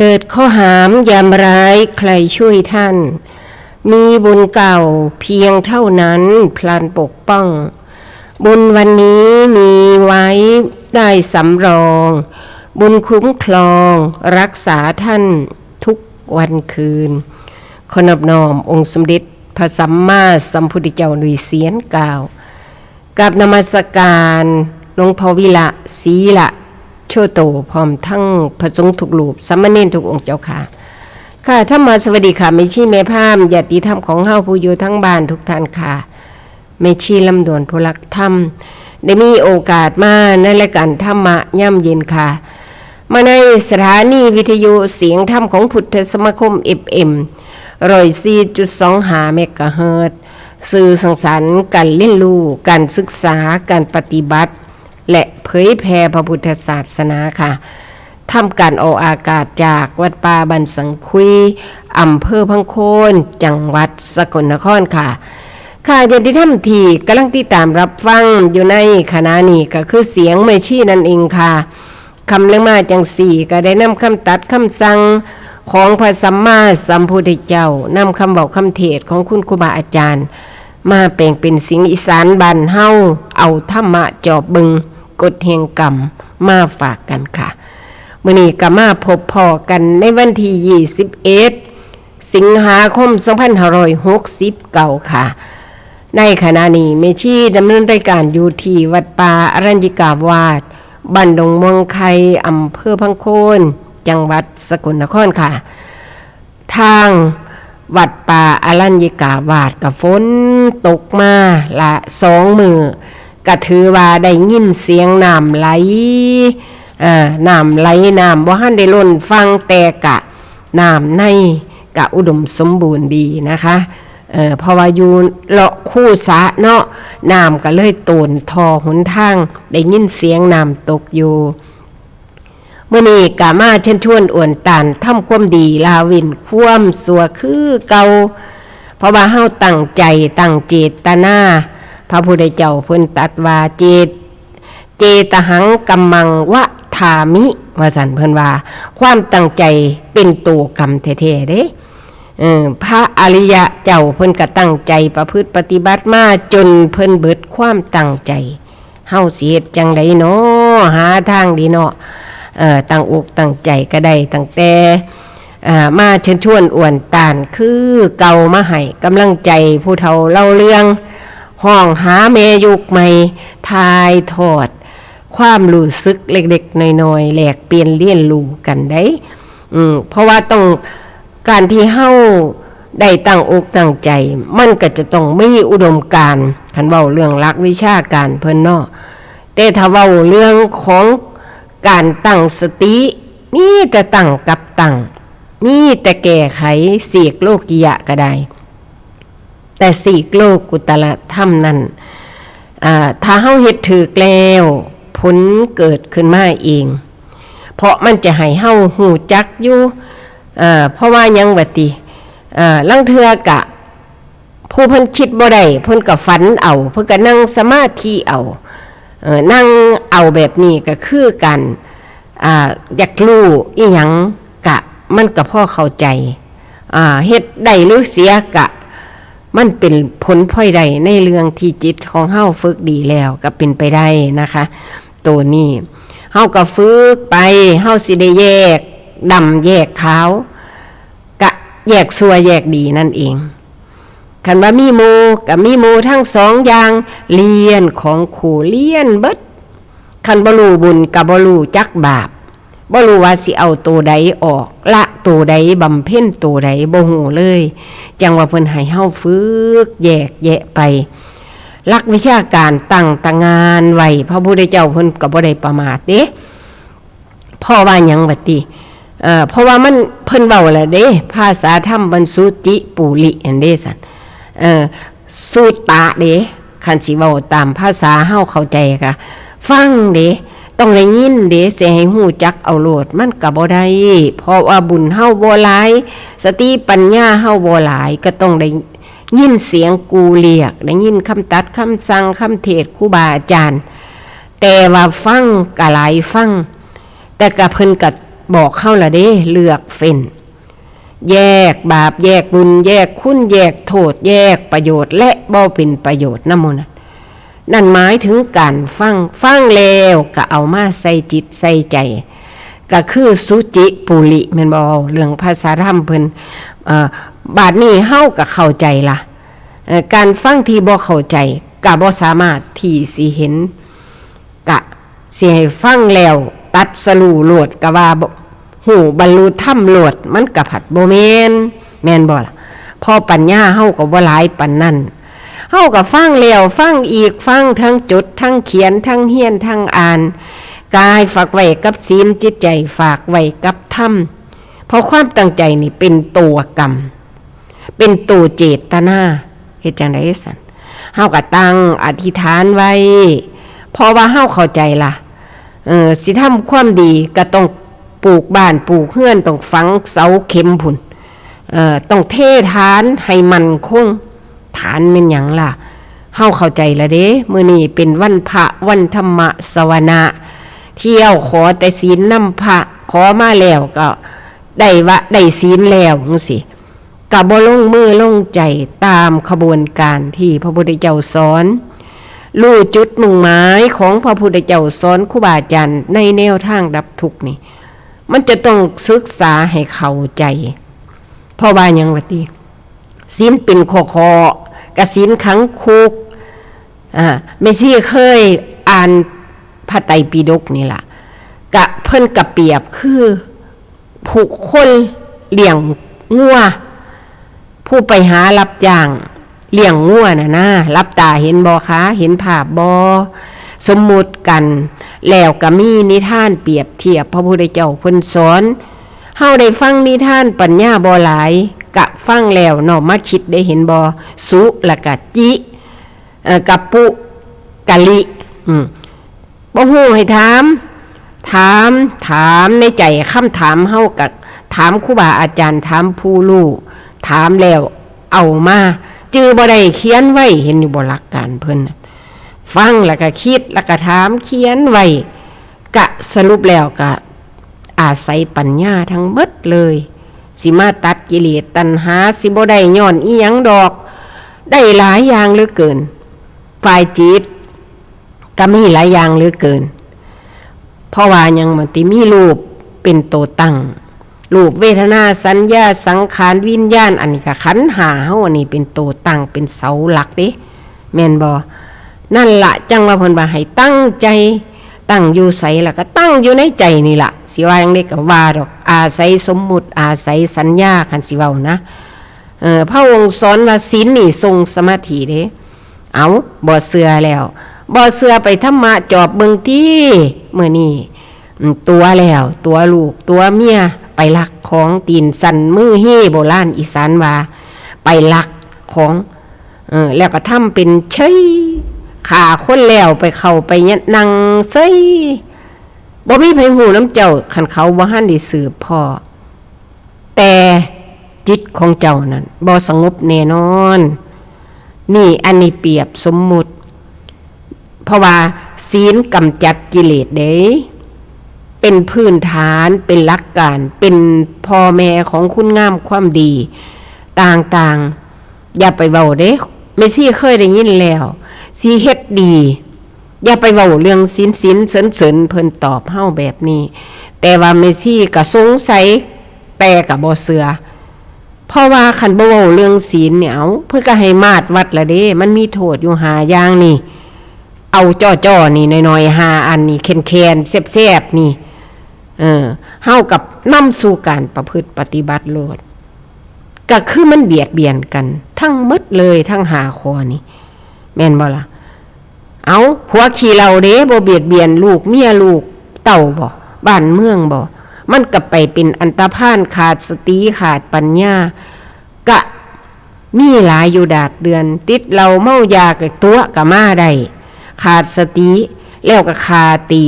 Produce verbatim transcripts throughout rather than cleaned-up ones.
เกิดเคราะห์หามยามร้ายใครช่วยท่าน มีบุญเก่าเพียงเท่านั้นพลันปกป้อง บุญวันนี้มีไว้ได้สำรอง บุญคุ้มครองรักษาท่านทุกวันคืน ขอนอบน้อมองค์สมเด็จพระสัมมาสัมพุทธเจ้าด้วยเสียงกล่าว กับนมัสการหลวงพ่อวิระ ศรีละโชโต พร้อมทั้งพระสงฆ์ทุกรูป สามเณรทุกองค์เจ้าค่ะ ค่ะ ธรรมะสวัสดีค่ะ แม่ชีแม่พราหมณ์ ญาติธรรมของเฮาผู้อยู่ทั้งบ้านทุกท่านค่ะ แม่ชีลำดวนผู้รักธรรม ได้มีโอกาสมาในรายการธรรมะยามเย็นค่ะ มาในสถานีวิทยุเสียงธรรมของพุทธสมาคม เอฟเอ็ม ร้อยสี่จุดสองห้า เมกะเฮิรตซ์ สื่อสังสรรค์การเรียนรู้ การศึกษา การปฏิบัติ และเผยแผ่พระพุทธศาสนาค่ะ ทำการออกอากาศจากวัดป่าบ้านสังคุย อำเภอพังโคน จังหวัดสกลนครค่ะ ค่ะ ญาติธรรมที่กำลังติดตามรับฟังอยู่ในขณะนี้ก็คือเสียงแม่ชีนั่นเองค่ะ คำเรื่องมาจังสี่ ก็ได้นำคำตัดคำสั่งของพระสัมมาสัมพุทธเจ้า นำคำบอกคำเทศน์ของคุณครูบาอาจารย์ มาแปลงเป็นเสียงอีสานบ้านเฮา เอาธรรมะจอบเบิ่งกฎแห่งกรรมมาฝากกันค่ะ มื้อนี้ก็มาพบพ้อกันในวันที่ ยี่สิบเอ็ด สิงหาคม สองพันห้าร้อยหกสิบเก้า ค่ะ ในขณะนี้แม่ชีดำเนินรายการอยู่ที่วัดป่าอรัญญิกาวาส บ้านดงม่วงไค อำเภอพังโคน จังหวัดสกลนครค่ะ ทางวัดป่าอรัญญิกาวาสก็ฝนตกมาละสองมื้อ ก็ถือว่าได้ยินเสียงน้ำไหล อ่า น้ำไหล น้ำบ่ทันได้ล้นฝั่ง แต่กะน้ำในกะอุดมสมบูรณ์ดีนะคะ เอ่อ เพราะว่าอยู่เลาะคูสระเนาะ น้ำก็เลยโตนท่อหนทาง ได้ยินเสียงน้ำตกอยู่ มื้อนี้ก็มาเชิญชวนอวนต้านทำความดี ละเว้นความชั่วคือเก่า เพราะว่าเฮาตั้งใจตั้งเจตนา พระพุทธเจ้าเพิ่นตรัสว่า เจต เจตหังกัมมังวะทามิ ว่าซั่น เพิ่นว่า ความตั้งใจเป็นตัวกรรมแท้ๆเด้ เออ พระอริยะเจ้าเพิ่นก็ตั้งใจประพฤติปฏิบัติมาจนเพิ่นเบิดความตั้งใจ เฮาสิเฮ็ดจั่งใดน้อ หาทางดีเนาะ เอ่อ ตั้งอกตั้งใจก็ได้ ตั้งแต่ เอ่อ มาเชิญชวนอวนต้านคือเก่า มาให้กำลังใจผู้เฒ่าเล่าเรื่อง ฮ้องหาแม่ยุคใหม่ ถ่ายทอดความรู้สึกเล็กๆน้อยๆ แลกเปลี่ยนเรียนรู้กันได้ อืม เพราะว่าต้อง การที่เฮาได้ตั้งอกตั้งใจ มันก็จะต้องมีอุดมการณ์ คันเว้าเรื่องหลักวิชาการเพิ่นเนาะ แต่ถ้าเว้าเรื่องของการตั้งสติ มีแต่ตั้งกับตั้ง มีแต่แก้ไข สีกโลกิยะก็ได้ แต่สีกโลกุตตรธรรมนั้น อ่า ถ้าเฮาเฮ็ดถูกแล้ว ผลเกิดขึ้นมาเอง เพราะมันจะให้เฮาฮู้จักอยู่ เอ่อ เพราะว่าหยังวะติ เอ่อ ลางเทื่อกะ ผู้เพิ่นคิดบ่ได้ เพิ่นก็ฝันเอา เพิ่นก็นั่งสมาธิเอา เอ่อ นั่งเอาแบบนี้ก็คือการ อ่า อยากรู้อิหยังกะ มันก็พอเข้าใจ อ่า เฮ็ดได้หรือเสียกะ มันเป็นผลพลอยได้ในเรื่องที่จิตของเฮาฝึกดีแล้วก็เป็นไปได้นะคะ ตัวนี้ เฮาก็ฝึกไป เฮาสิได้แยกดำแยกขาว กะแยกชั่วแยกดีนั่นเอง คันว่ามีหมู่ กะมีหมู่ทั้งสองอย่าง เรียนของครู เรียนเบิด คันบ่รู้บุญกะบ่รู้จักบาป บ่รู้ว่าสิเอาตัวใดออก ละตัวใด บำเพ็ญตัวใด บ่ฮู้เลย จั่งว่าเพิ่นให้เฮาฝึกแยกแยะไป หลักวิชาการตั้งตางานไว้ พระพุทธเจ้าเพิ่นก็บ่ได้ประมาทเด้ เพราะว่าหยังวะติ เอ่อ เพราะว่ามัน เพิ่นเว้าแล้วเด้ ภาษาธรรมมันสุจิปุริหั้นเด้ซั่น เอ่อ สุตะเด้ คันสิเว้าตามภาษาเฮาเข้าใจกะ ฟังเด้ ต้องได้ยินเด้ สิให้ฮู้จักเอาโลด มันก็บ่ได้ เพราะว่าบุญเฮาบ่หลาย สติปัญญาเฮาบ่หลาย ก็ต้องได้ยินเสียงกูเรียก ได้ยินคำตัดคำสั่ง คำเทศน์ครูบาอาจารย์ แต่ว่าฟังก็หลายฟัง แต่กะเพิ่นกะ บอกเฮาละเด้ เลือกเฟ้น แยกบาป แยกบุญ แยกคุณ แยกโทษ แยกประโยชน์ และบ่เป็นประโยชน์นำหมู่นั้น นั่นหมายถึงการฟัง ฟังแล้วก็เอามาใส่จิตใส่ใจ ก็คือสุจิปุริ แม่นบ่ เรื่องภาษาธรรมเพิ่น เอ่อ บาดนี้เฮาก็เข้าใจละ เอ่อ การฟังที่บ่เข้าใจก็บ่สามารถที่สิเห็น กะสิให้ฟังแล้วตรัสรู้โลด กะว่าบ่ ฮู้บรรลุธรรมโลด มันกะผัดบ่แม่น แม่นบ่ล่ะ เพราะปัญญาเฮาก็บ่หลายปานนั้น เฮาก็ฟังแล้วฟังอีก ฟังทั้งจด ทั้งเขียน ทั้งเฮียน ทั้งอ่าน กายฝากไว้กับศีล จิตใจฝากไว้กับธรรม เพราะความตั้งใจนี่เป็นตัวกรรม เป็นตัวเจตนา เฮ็ดจั่งใด๋ซั่น เฮาก็ตั้งอธิษฐานไว้ เพราะว่าเฮาเข้าใจล่ะ เออ สิทำความดีก็ต้องปลูกบ้านปลูกเฮือน ต้องฝังเสาเข็มพุ้น เอ่อ ต้องเทฐานให้มั่นคง ฐานแม่นหยังล่ะ เฮาเข้าใจละเด้ มื้อนี้เป็นวันพระ วันธรรมสวนะ เที่ยวขอแต่ศีลนำพระ ขอมาแล้วก็ได้ว่าได้ศีลแล้วจั่งซี้ ก็บ่ลงมือลงใจตามขบวนการที่พระพุทธเจ้าสอน รู้จุดมุ่งหมายของพระพุทธเจ้าสอนครูบาอาจารย์ในแนวทางดับทุกข์นี่ มันจะต้องศึกษาให้เข้าใจ เพราะว่าหยังวะติ ศีลเป็นข้อๆ กะศีลขังคุก อ่า แม่ชีเคยอ่านพระไตรปิฎกนี่ล่ะ กะเพิ่นกะเปรียบคือผู้คนเลี้ยงงัว ผู้ไปหารับจ้างเลี้ยงงัวน่ะนะ หลับตาเห็นบ่คะ เห็นภาพบ่ สมมุติกัน แล้วกะมีนิทานเปรียบเทียบพระพุทธเจ้าเพิ่นสอน เฮาได้ฟังนิทานปัญญาบ่หลาย กะฟังแล้วน้อมมาคิดได้เห็นบ่ สุ และกะจิ เอ่อ กะปุ กะลิ อืม บ่ฮู้ให้ถาม ถาม ถามในใจ คำถามเฮากะถามครูบาอาจารย์ ถามผู้รู้ ถามแล้วเอามา จื่อบ่ได้เขียนไว้ เห็นอยู่บ่หลักการเพิ่นน่ะ ฟังแล้วกะคิด แล้วกะถาม เขียนไว้ กะสรุปแล้วกะอาศัยปัญญาทั้งเบิดเลย สิมาตัดกิเลสตัณหาสิบ่ได้ย้อนอีหยังดอก ได้หลายอย่างเหลือเกิน ฝ่ายจิตก็มีหลายอย่างเหลือเกิน เพราะว่าหยัง มันติมีรูปเป็นตัวตั้ง รูป เวทนา สัญญา สังขาร วิญญาณ อันนี้ก็ขันธ์ห้าเฮาอันนี้เป็นตัวตั้ง เป็นเสาหลักเด้ แม่นบ่ นั่นละจั่งว่าเพิ่นว่าให้ตั้งใจ ตั้งอยู่ไสล่ะ ก็ตั้งอยู่ในใจนี่ล่ะ สิว่าหยังใด๋ก็ว่าดอก อาศัยสมมุติ อาศัยสัญญา คันสิเว้านะ เอ่อ พระองค์สอนว่าศีลนี่ทรงสมาธิเด้ เอา บ่เชื่อแล้ว บ่เชื่อไปธรรมะจอบเบิ่งติ มื้อนี้ อืม ตั๋วแล้ว ตั๋วลูก ตั๋วเมีย ไปลักของ ตีนสั่นมือฮี้ โบราณอีสานว่า ไปลักของ เออ แล้วก็ทำเป็นเฉย ฆ่าคนแล้วไปเข้าไปนั่งเฉย บ่มีไผฮู้นำเจ้า คันเขาบ่ทันได้สืบพ้อ แต่จิตของเจ้านั้นบ่สงบแน่นอน นี่อันนี้เปรียบสมมุติ เพราะว่าศีลกำจัดกิเลสเด้ เป็นพื้นฐาน เป็นหลักการ เป็นพ่อแม่ของคุณงามความดีต่างๆ อย่าไปเว้าเด้ แม่ชีเคยได้ยินแล้ว สิเฮ็ดดี อย่าไปเว้าเรื่องศีล ศีล เสริญ เสริญ เพิ่นตอบเฮาแบบนี้ แต่ว่าแม่ชีก็สงสัย แต่ก็บ่เชื่อ เพราะว่าคันบ่เว้าเรื่องศีลเนี่ย เอ้า เพิ่นก็ให้มาตรวัดละเด้ มันมีโทษอยู่ห้าอย่างนี่ เอาจ้อๆ นี่น้อยๆ ห้าอันนี่ แคนๆ แซ่บๆ นี่ เออ เฮากับนำสู่การประพฤติปฏิบัติโลด ก็คือมันเบียดเบียนกันทั้งหมดเลย ทั้งห้าข้อนี่ แม่นบ่ล่ะ เอา ผัวขี้เหล้าเด้ บ่เบียดเบียนลูกเมียลูกเต้าบ่ บ้านเมืองบ่ มันก็ไปเป็นอันธพาล ขาดสติ ขาดปัญญา กะมีหลายอยู่ดาดเดือน ติดเหล้าเมายากะตั๋วกะมาได้ ขาดสติ แล้วกะฆ่าตี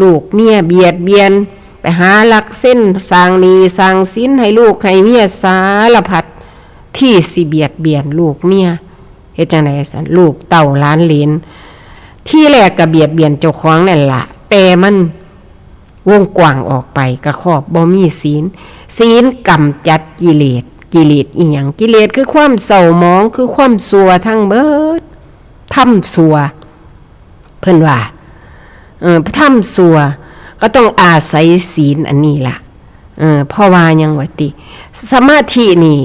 ลูกเมียเบียดเบียน ไปหาลักเส้น สร้างหนี้สร้างสินให้ลูกให้เมียสารพัด ที่สิเบียดเบียนลูกเมีย เฮ็ดจั่งใด๋ซั่น ลูกเต้าหลานเหลน ทีแรกกะเบียดเบียนเจ้าของนั่นล่ะ แต่มัน วงกว้างออกไปก็ครอบ บ่มีศีล ศีลกำจัดกิเลส กิเลสอีหยัง กิเลสคือความเศร้าหมอง คือความชั่วทั้งเบิด ธรรมชั่ว เพิ่นว่า เออ ธรรมชั่ว ก็ต้องอาศัยศีลอันนี้ล่ะ เออ เพราะว่าหยังวะติ สมาธินี่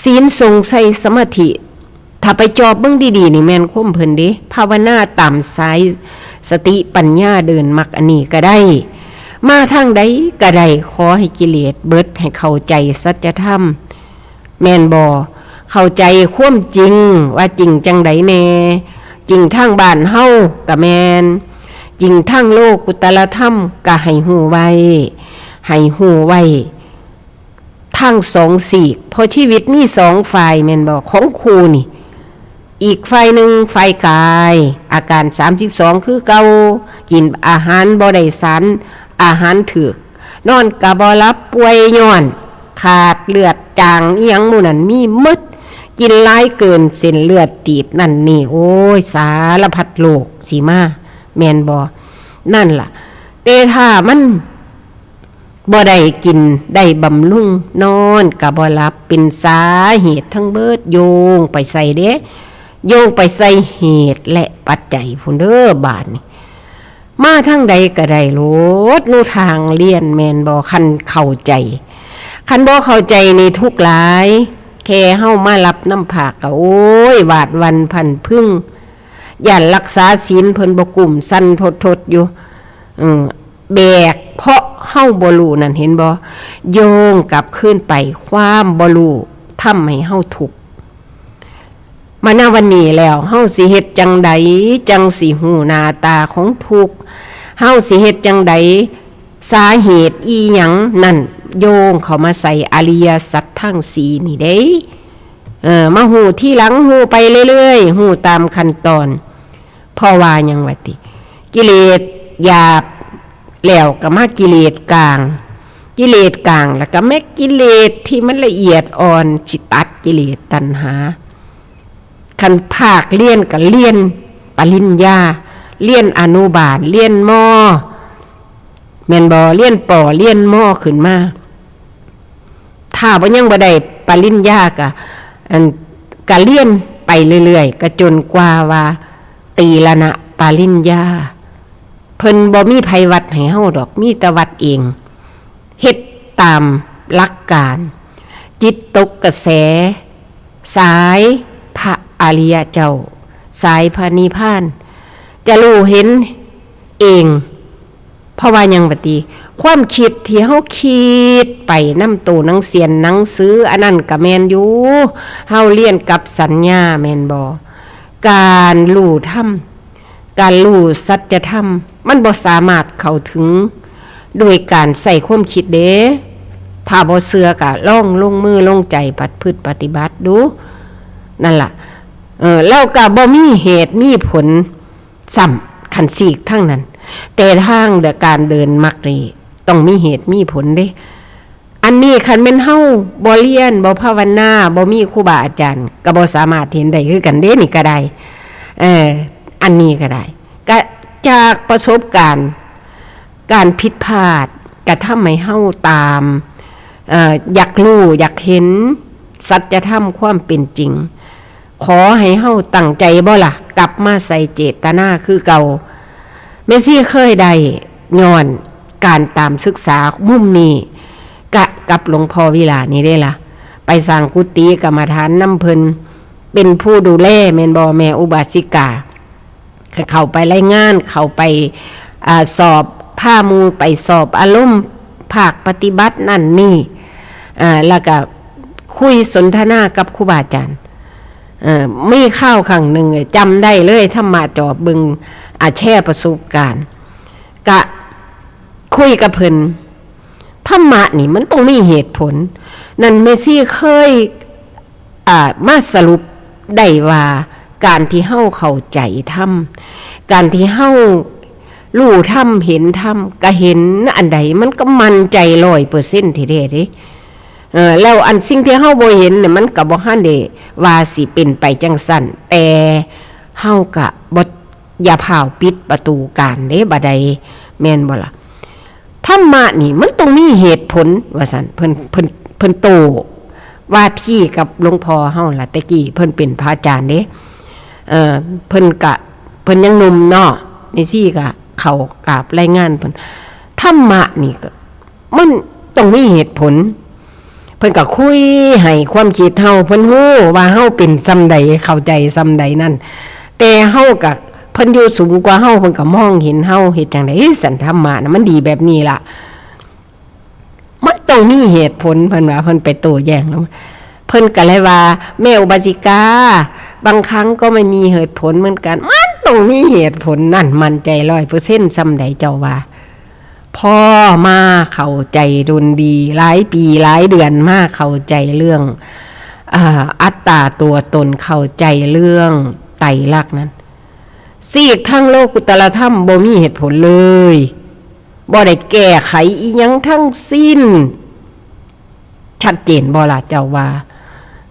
ศีลทรงใส่สมาธิ ถ้าไปจอบเบิ่งดีๆ นี่แม่นความเพิ่นเด้ ภาวนาตามสายสติปัญญาเดินมรรคอันนี้ก็ได้ มาทางใดก็ได้ ขอให้กิเลสเบิด ให้เข้าใจสัจธรรม แม่นบ่ เข้าใจความจริงว่าจริงจังใดแน่ จริงทางบ้านเฮาก็แม่น จริงทางโลกุตตรธรรมก็ให้ฮู้ไว้ ให้ฮู้ไว้ ทั้งสองซีก เพราะชีวิตมีสองฝ่ายแม่นบ่ ของคู่นี่ อีกฝ่ายหนึ่งฝ่ายกาย อาการสามสิบสองคือเก่า กินอาหารบ่ได้สารอาหารถูก นอนก็บ่หลับ ป่วยย้อน ขาดเลือดจาง อีหยังหมู่นั้นมีหมด กินหลายเกิน เส้นเลือดตีบนั่นนี่ โอ้ย สารพัดโรคสิมา แม่นบ่ นั่นล่ะ แต่ถ้ามัน บ่ได้กินได้บำรุง นอนก็บ่หลับ เป็นสาเหตุทั้งเบิด โยงไปใส่เด้ โยงไปใส่เหตุและปัจจัยพุ้นเด้อบาดนี้ มาทางใดก็ได้โลด หนทางเรียนแม่นบ่ คันเข้าใจ คันบ่เข้าใจนี่ทุกข์หลาย แค่เฮามารับนำภาคก็ โอ้ย หวาดหวั่นพรันพรึง ย่านรักษาศีลเพิ่นบ่กุ้ม สั่นทดๆ อยู่ เออ แบก เพราะเฮาบ่รู้นั่น เห็นบ่ โยงกลับคืนไป ความบ่รู้ทำให้เฮาทุกข์ มาณวันนี้แล้ว เฮาสิเฮ็ดจั่งใด จั่งสิฮู้หน้าตาของทุกข์ เฮาสิเฮ็ดจั่งใด สาเหตุอีหยังนั่น โยงเข้ามาใส่อริยสัจทั้งสี่นี่เด้ เออ มาฮู้ทีหลัง ฮู้ไปเรื่อยๆ ฮู้ตามขั้นตอน เพราะว่าหยังวะติ กิเลสหยาบ แล้วก็มากิเลสกลาง กิเลสกลาง แล้วก็แม้กิเลสที่มันละเอียดอ่อน สิตัดกิเลสตัณหา คันภาคเรียนก็เรียนปริญญา เรียนอนุบาล เรียนมอ แม่นบ่ เรียนปอ เรียนมอ ขึ้นมา ถ้าบ่ยังบ่ได้ปริญญาก็ อัน ก็เรียนไปเรื่อยๆ ก็จนกว่าว่า ตีรณปริญญา เพิ่นบ่มีไผวัดให้เฮาดอก มีแต่วัดเอง เฮ็ดตามหลักการ จิตตกกระแส สายพระอริยเจ้า สายพระนิพพาน จะรู้เห็นเอง เพราะว่าหยังบาดนี้ ความคิดที่เฮาคิดไปนำโตหนังเสียนหนังสือ อันนั้นก็แม่นอยู่ เฮาเรียนกับสัญญาแม่นบ่ การรู้ธรรม การรู้สัจธรรม มันบ่สามารถเข้าถึงโดยการใช้ความคิดเด้ ถ้าบ่เชื่อก็ลองลงมือลงใจประพฤติปฏิบัติดู นั่นล่ะ เออ แล้วก็บ่มีเหตุมีผลซ้ำ คันซีกทางนั้น แต่ทางเดิน การเดินมรรคนี่ต้องมีเหตุมีผลเด้ อันนี้คันแม่นเฮาบ่เรียน บ่ภาวนา บ่มีครูบาอาจารย์ ก็บ่สามารถเห็นได้คือกันเด้ นี่ก็ได้ เออ อันนี้ก็ได้ ก็จากประสบการณ์ การผิดพลาด กระทำให้เฮาตาม เอ่อ อยากรู้ อยากเห็นสัจธรรมความเป็นจริง ขอให้เฮาตั้งใจบ่ล่ะ กลับมาใส่เจตนาคือเก่า แม่ชีเคยได้ย้อนการตามศึกษามุมนี้ กะกับหลวงพ่อวิลานี่เด้ล่ะ ไปสร้างกุฏิกรรมฐานนำเพิ่น เป็นผู้ดูแลแม่นบ่ แม่อุบาสิกา เข้าไปรายงาน เข้าไป อ่า สอบ พาหมู่ไปสอบอารมณ์ ภาคปฏิบัตินั่นนี่ อ่า แล้วก็คุยสนทนากับครูบาอาจารย์ เอ่อ มีคราวครั้งหนึ่งจำได้เลย ธรรมะจอบเบิ่ง อ่า แชร์ประสบการณ์ กะคุยกับเพิ่น ธรรมะนี่มันต้องมีเหตุผล นั่นแม่ชีเคย อ่า มาสรุปได้ว่า การที่เฮาเข้าใจธรรม การที่เฮารู้ธรรม เห็นธรรม ก็เห็นอันใดมันก็มั่นใจร้อยเปอร์เซ็นต์แท้ๆเด้ เออ แล้วอันสิ่งที่เฮาบ่เห็นเนี่ย มันก็บ่ทันได้ว่าสิเป็นไปจั่งซั้น แต่เฮาก็บ่ อย่าพาวปิดประตูการเด้ บัดใด แม่นบ่ล่ะ? ธรรมะนี่มันต้องมีเหตุผล ว่าซั่น เพิ่น เพิ่น เพิ่นโต้วาทีกับหลวงพ่อเฮาล่ะ แต่กี้เพิ่นเป็นพระอาจารย์เด้ เอ่อ เพิ่นกะ เพิ่นยังหนุ่มเนาะ แม่ชีกะเข้ากราบรายงานเพิ่น ธรรมะนี่ก็ มันต้องมีเหตุผล เพิ่นก็คุยให้ความคิดเฮา เพิ่นฮู้ว่าเฮาเป็นส่ำใด เข้าใจส่ำใดนั่น แต่เฮากะ เพิ่นอยู่สูงกว่าเฮา เพิ่นก็มองเห็นเฮา เฮ็ดจั่งใด๋ สันธรรมะน่ะ มันดีแบบนี้ล่ะ มันต้องมีเหตุผล เพิ่นว่า เพิ่นไปโต้แย้งแล้ว เพิ่นก็เลยว่า แม่อุบาสิกา บางครั้งก็ไม่มีเหตุผลเหมือนกัน มันต้องมีเหตุผลนั่น มั่นใจร้อยเปอร์เซ็นต์ส่ำใด๋ เจ้าว่า พ่อมาเข้าใจดนดี หลายปีหลายเดือนมาเข้าใจเรื่อง อ่า อัตตาตัวตน เข้าใจเรื่องไตรลักษณ์นั้น ซีกทางโลกุตตรธรรมบ่มีเหตุผลเลย บ่ได้แก้ไขอิหยังทั้งสิ้น ชัดเจนบ่ล่ะเจ้าว่า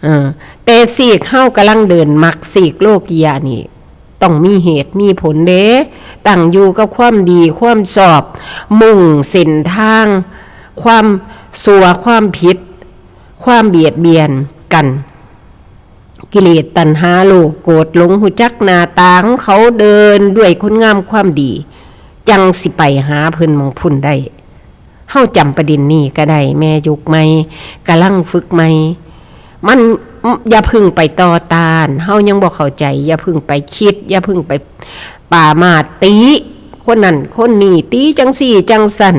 เออ แต่ซีกเฮากำลังเดินมรรค ซีกโลกิยะนี่ ต้องมีเหตุมีผลเด้ ตั้งอยู่กับความดี ความชอบ มุ่งเส้นทาง ความชั่ว ความผิด ความเบียดเบียนกัน กิเลส ตัณหา โลภ โกรธ หลง ฮู้จักหน้าตาของเขา เดินด้วยคุณงามความดี จั่งสิไปหาเพิ่นหม่องพุ้นได้ เฮาจำประเด็นนี้ก็ได้ แม่ยุคใหม่ กำลังฝึกใหม่ มัน อย่าเพิ่งไปต่อต้าน เฮายังบ่เข้าใจ อย่าเพิ่งไปคิด อย่าเพิ่งไปปรามาสติ คนนั้นคนนี้ ติจั่งซี้จั่งซั้น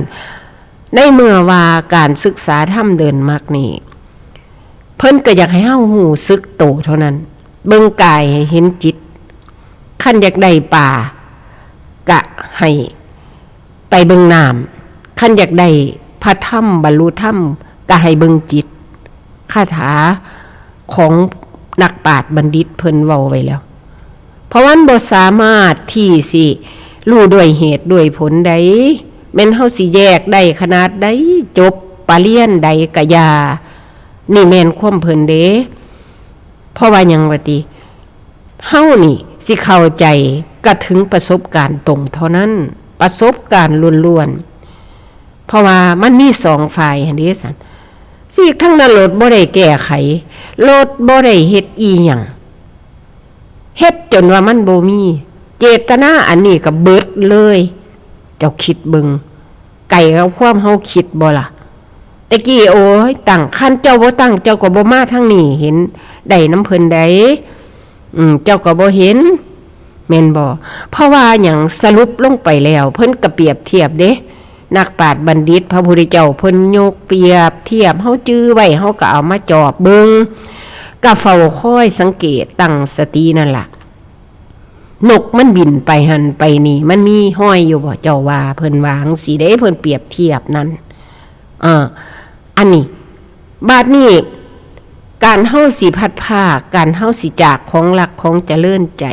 ในเมื่อว่าการศึกษาธรรมเดินมรรคนี่ เพิ่นก็อยากให้เฮารู้สึกโตเท่านั้น เบิ่งกายให้เห็นจิต คันอยากได้ป่า กะให้ไปเบิ่งน้ำ คันอยากได้พระธรรม บรรลุธรรม กะให้เบิ่งจิต คาถาของนักปราชญ์บัณฑิตเพิ่นเว้าไว้แล้ว เพราะมันบ่สามารถที่สิรู้ด้วยเหตุด้วยผลได้ แม่นเฮาสิแยกได้ขนาดใด จบปริญญาใดกะอย่า นี่แม่นความเพิ่นเด้ เพราะว่าหยังวะติ เฮานี่สิเข้าใจกะถึงประสบการณ์ตรงเท่านั้น ประสบการณ์ล้วนๆ เพราะว่ามันมีสองฝ่ายหั้นเด้สัน ซีกทางนั้นโลดบ่ได้แก้ไข โลดบ่ได้เฮ็ดอีหยัง เฮ็ดจนว่ามันบ่มี เจตนาอันนี้ก็เบิดเลย เจ้าคิดเบิ่ง ไกลกับความเฮาคิดบ่ล่ะ แต่กี้ โอ้ย ตั้ง คันเจ้าบ่ตั้ง เจ้าก็บ่มาทางนี้ เห็นได้นำเพิ่นใด อืม เจ้าก็บ่เห็น แม่นบ่ เพราะว่าหยัง สรุปลงไปแล้ว เพิ่นก็เปรียบเทียบเด้ นักปราชญ์บัณฑิต พระพุทธเจ้าเพิ่นยกเปรียบเทียบ เฮาจื่อไว้ เฮาก็เอามาจอบเบิ่ง ก็เฝ้าคอยสังเกตตั้งสตินั่นล่ะ นกมันบินไปหั่นไปนี่ มันมีฮอยอยู่บ่ เจ้าว่า เพิ่นว่าจั่งซี้เด้ เพิ่นเปรียบเทียบนั่น เออ อันนี้ บาดนี้ การเฮาสิพลัดพราก การเฮาสิจากของรักของเจริญใจ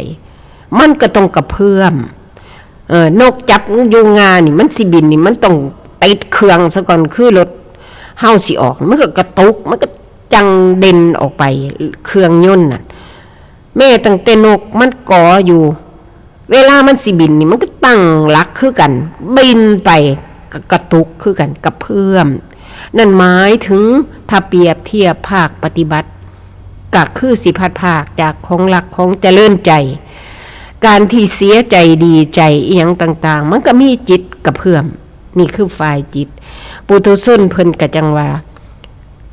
มันก็ต้องกระเพื่อม เออ นกจับอยู่ง่านี่ มันสิบินนี่ มันต้องติดเครื่องซะก่อน คือรถเฮาสิออก มันก็กระตุก มันก็จั่งเด่นออกไป เครื่องยนต์น่ะ แม้ตั้งแต่นกมันกออยู่ เวลามันสิบินนี่ มันก็ตั้งหลักคือกัน บินไปก็กระตุกคือกัน กระเพื่อม นั่นหมายถึง ถ้าเปรียบเทียบภาคปฏิบัติ ก็คือสิพลัดพรากจากของรักของเจริญใจ การที่เสียใจดีใจอิหยังต่างๆ มันก็มีจิตกระเพื่อม นี่คือฝ่ายจิต ปุถุชนเพิ่นก็จั่งว่า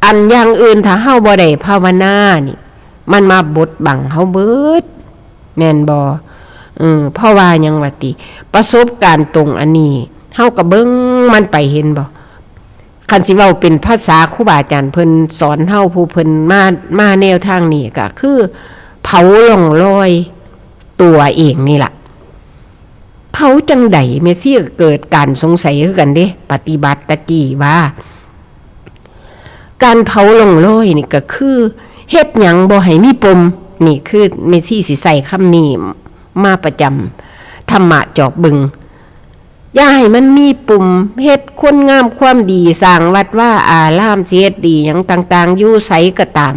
อันอย่างอื่นถ้าเฮาบ่ได้ภาวนานี่ มันมาบดบังเฮาเบิด แม่นบ่ เออ เพราะว่าหยังวะติ ประสบการณ์ตรงอันนี้ เฮาก็เบิ่งมันไป เห็นบ่ คันสิเว้าเป็นภาษาครูบาอาจารย์เพิ่นสอนเฮา ผู้เพิ่นมา มาแนวทางนี้ก็คือ เผาร่องรอยตัวเองนี่ล่ะ เผาจั่งใด๋ แม่ชีก็เกิดการสงสัยคือกันเด้ ปฏิบัติตะกี้ว่า การเผาร่องรอยนี่ก็คือ เฮ็ดหยังบ่ให้มีปม นี่คือแม่ชีสิใช้คำนี้มาประจำ ธรรมะจอบเบิ่ง อย่าให้มันมีปม เฮ็ดคุณงามความดี สร้างวัดวาอาราม สิเฮ็ดดีหยังต่างๆ อยู่ไสก็ตาม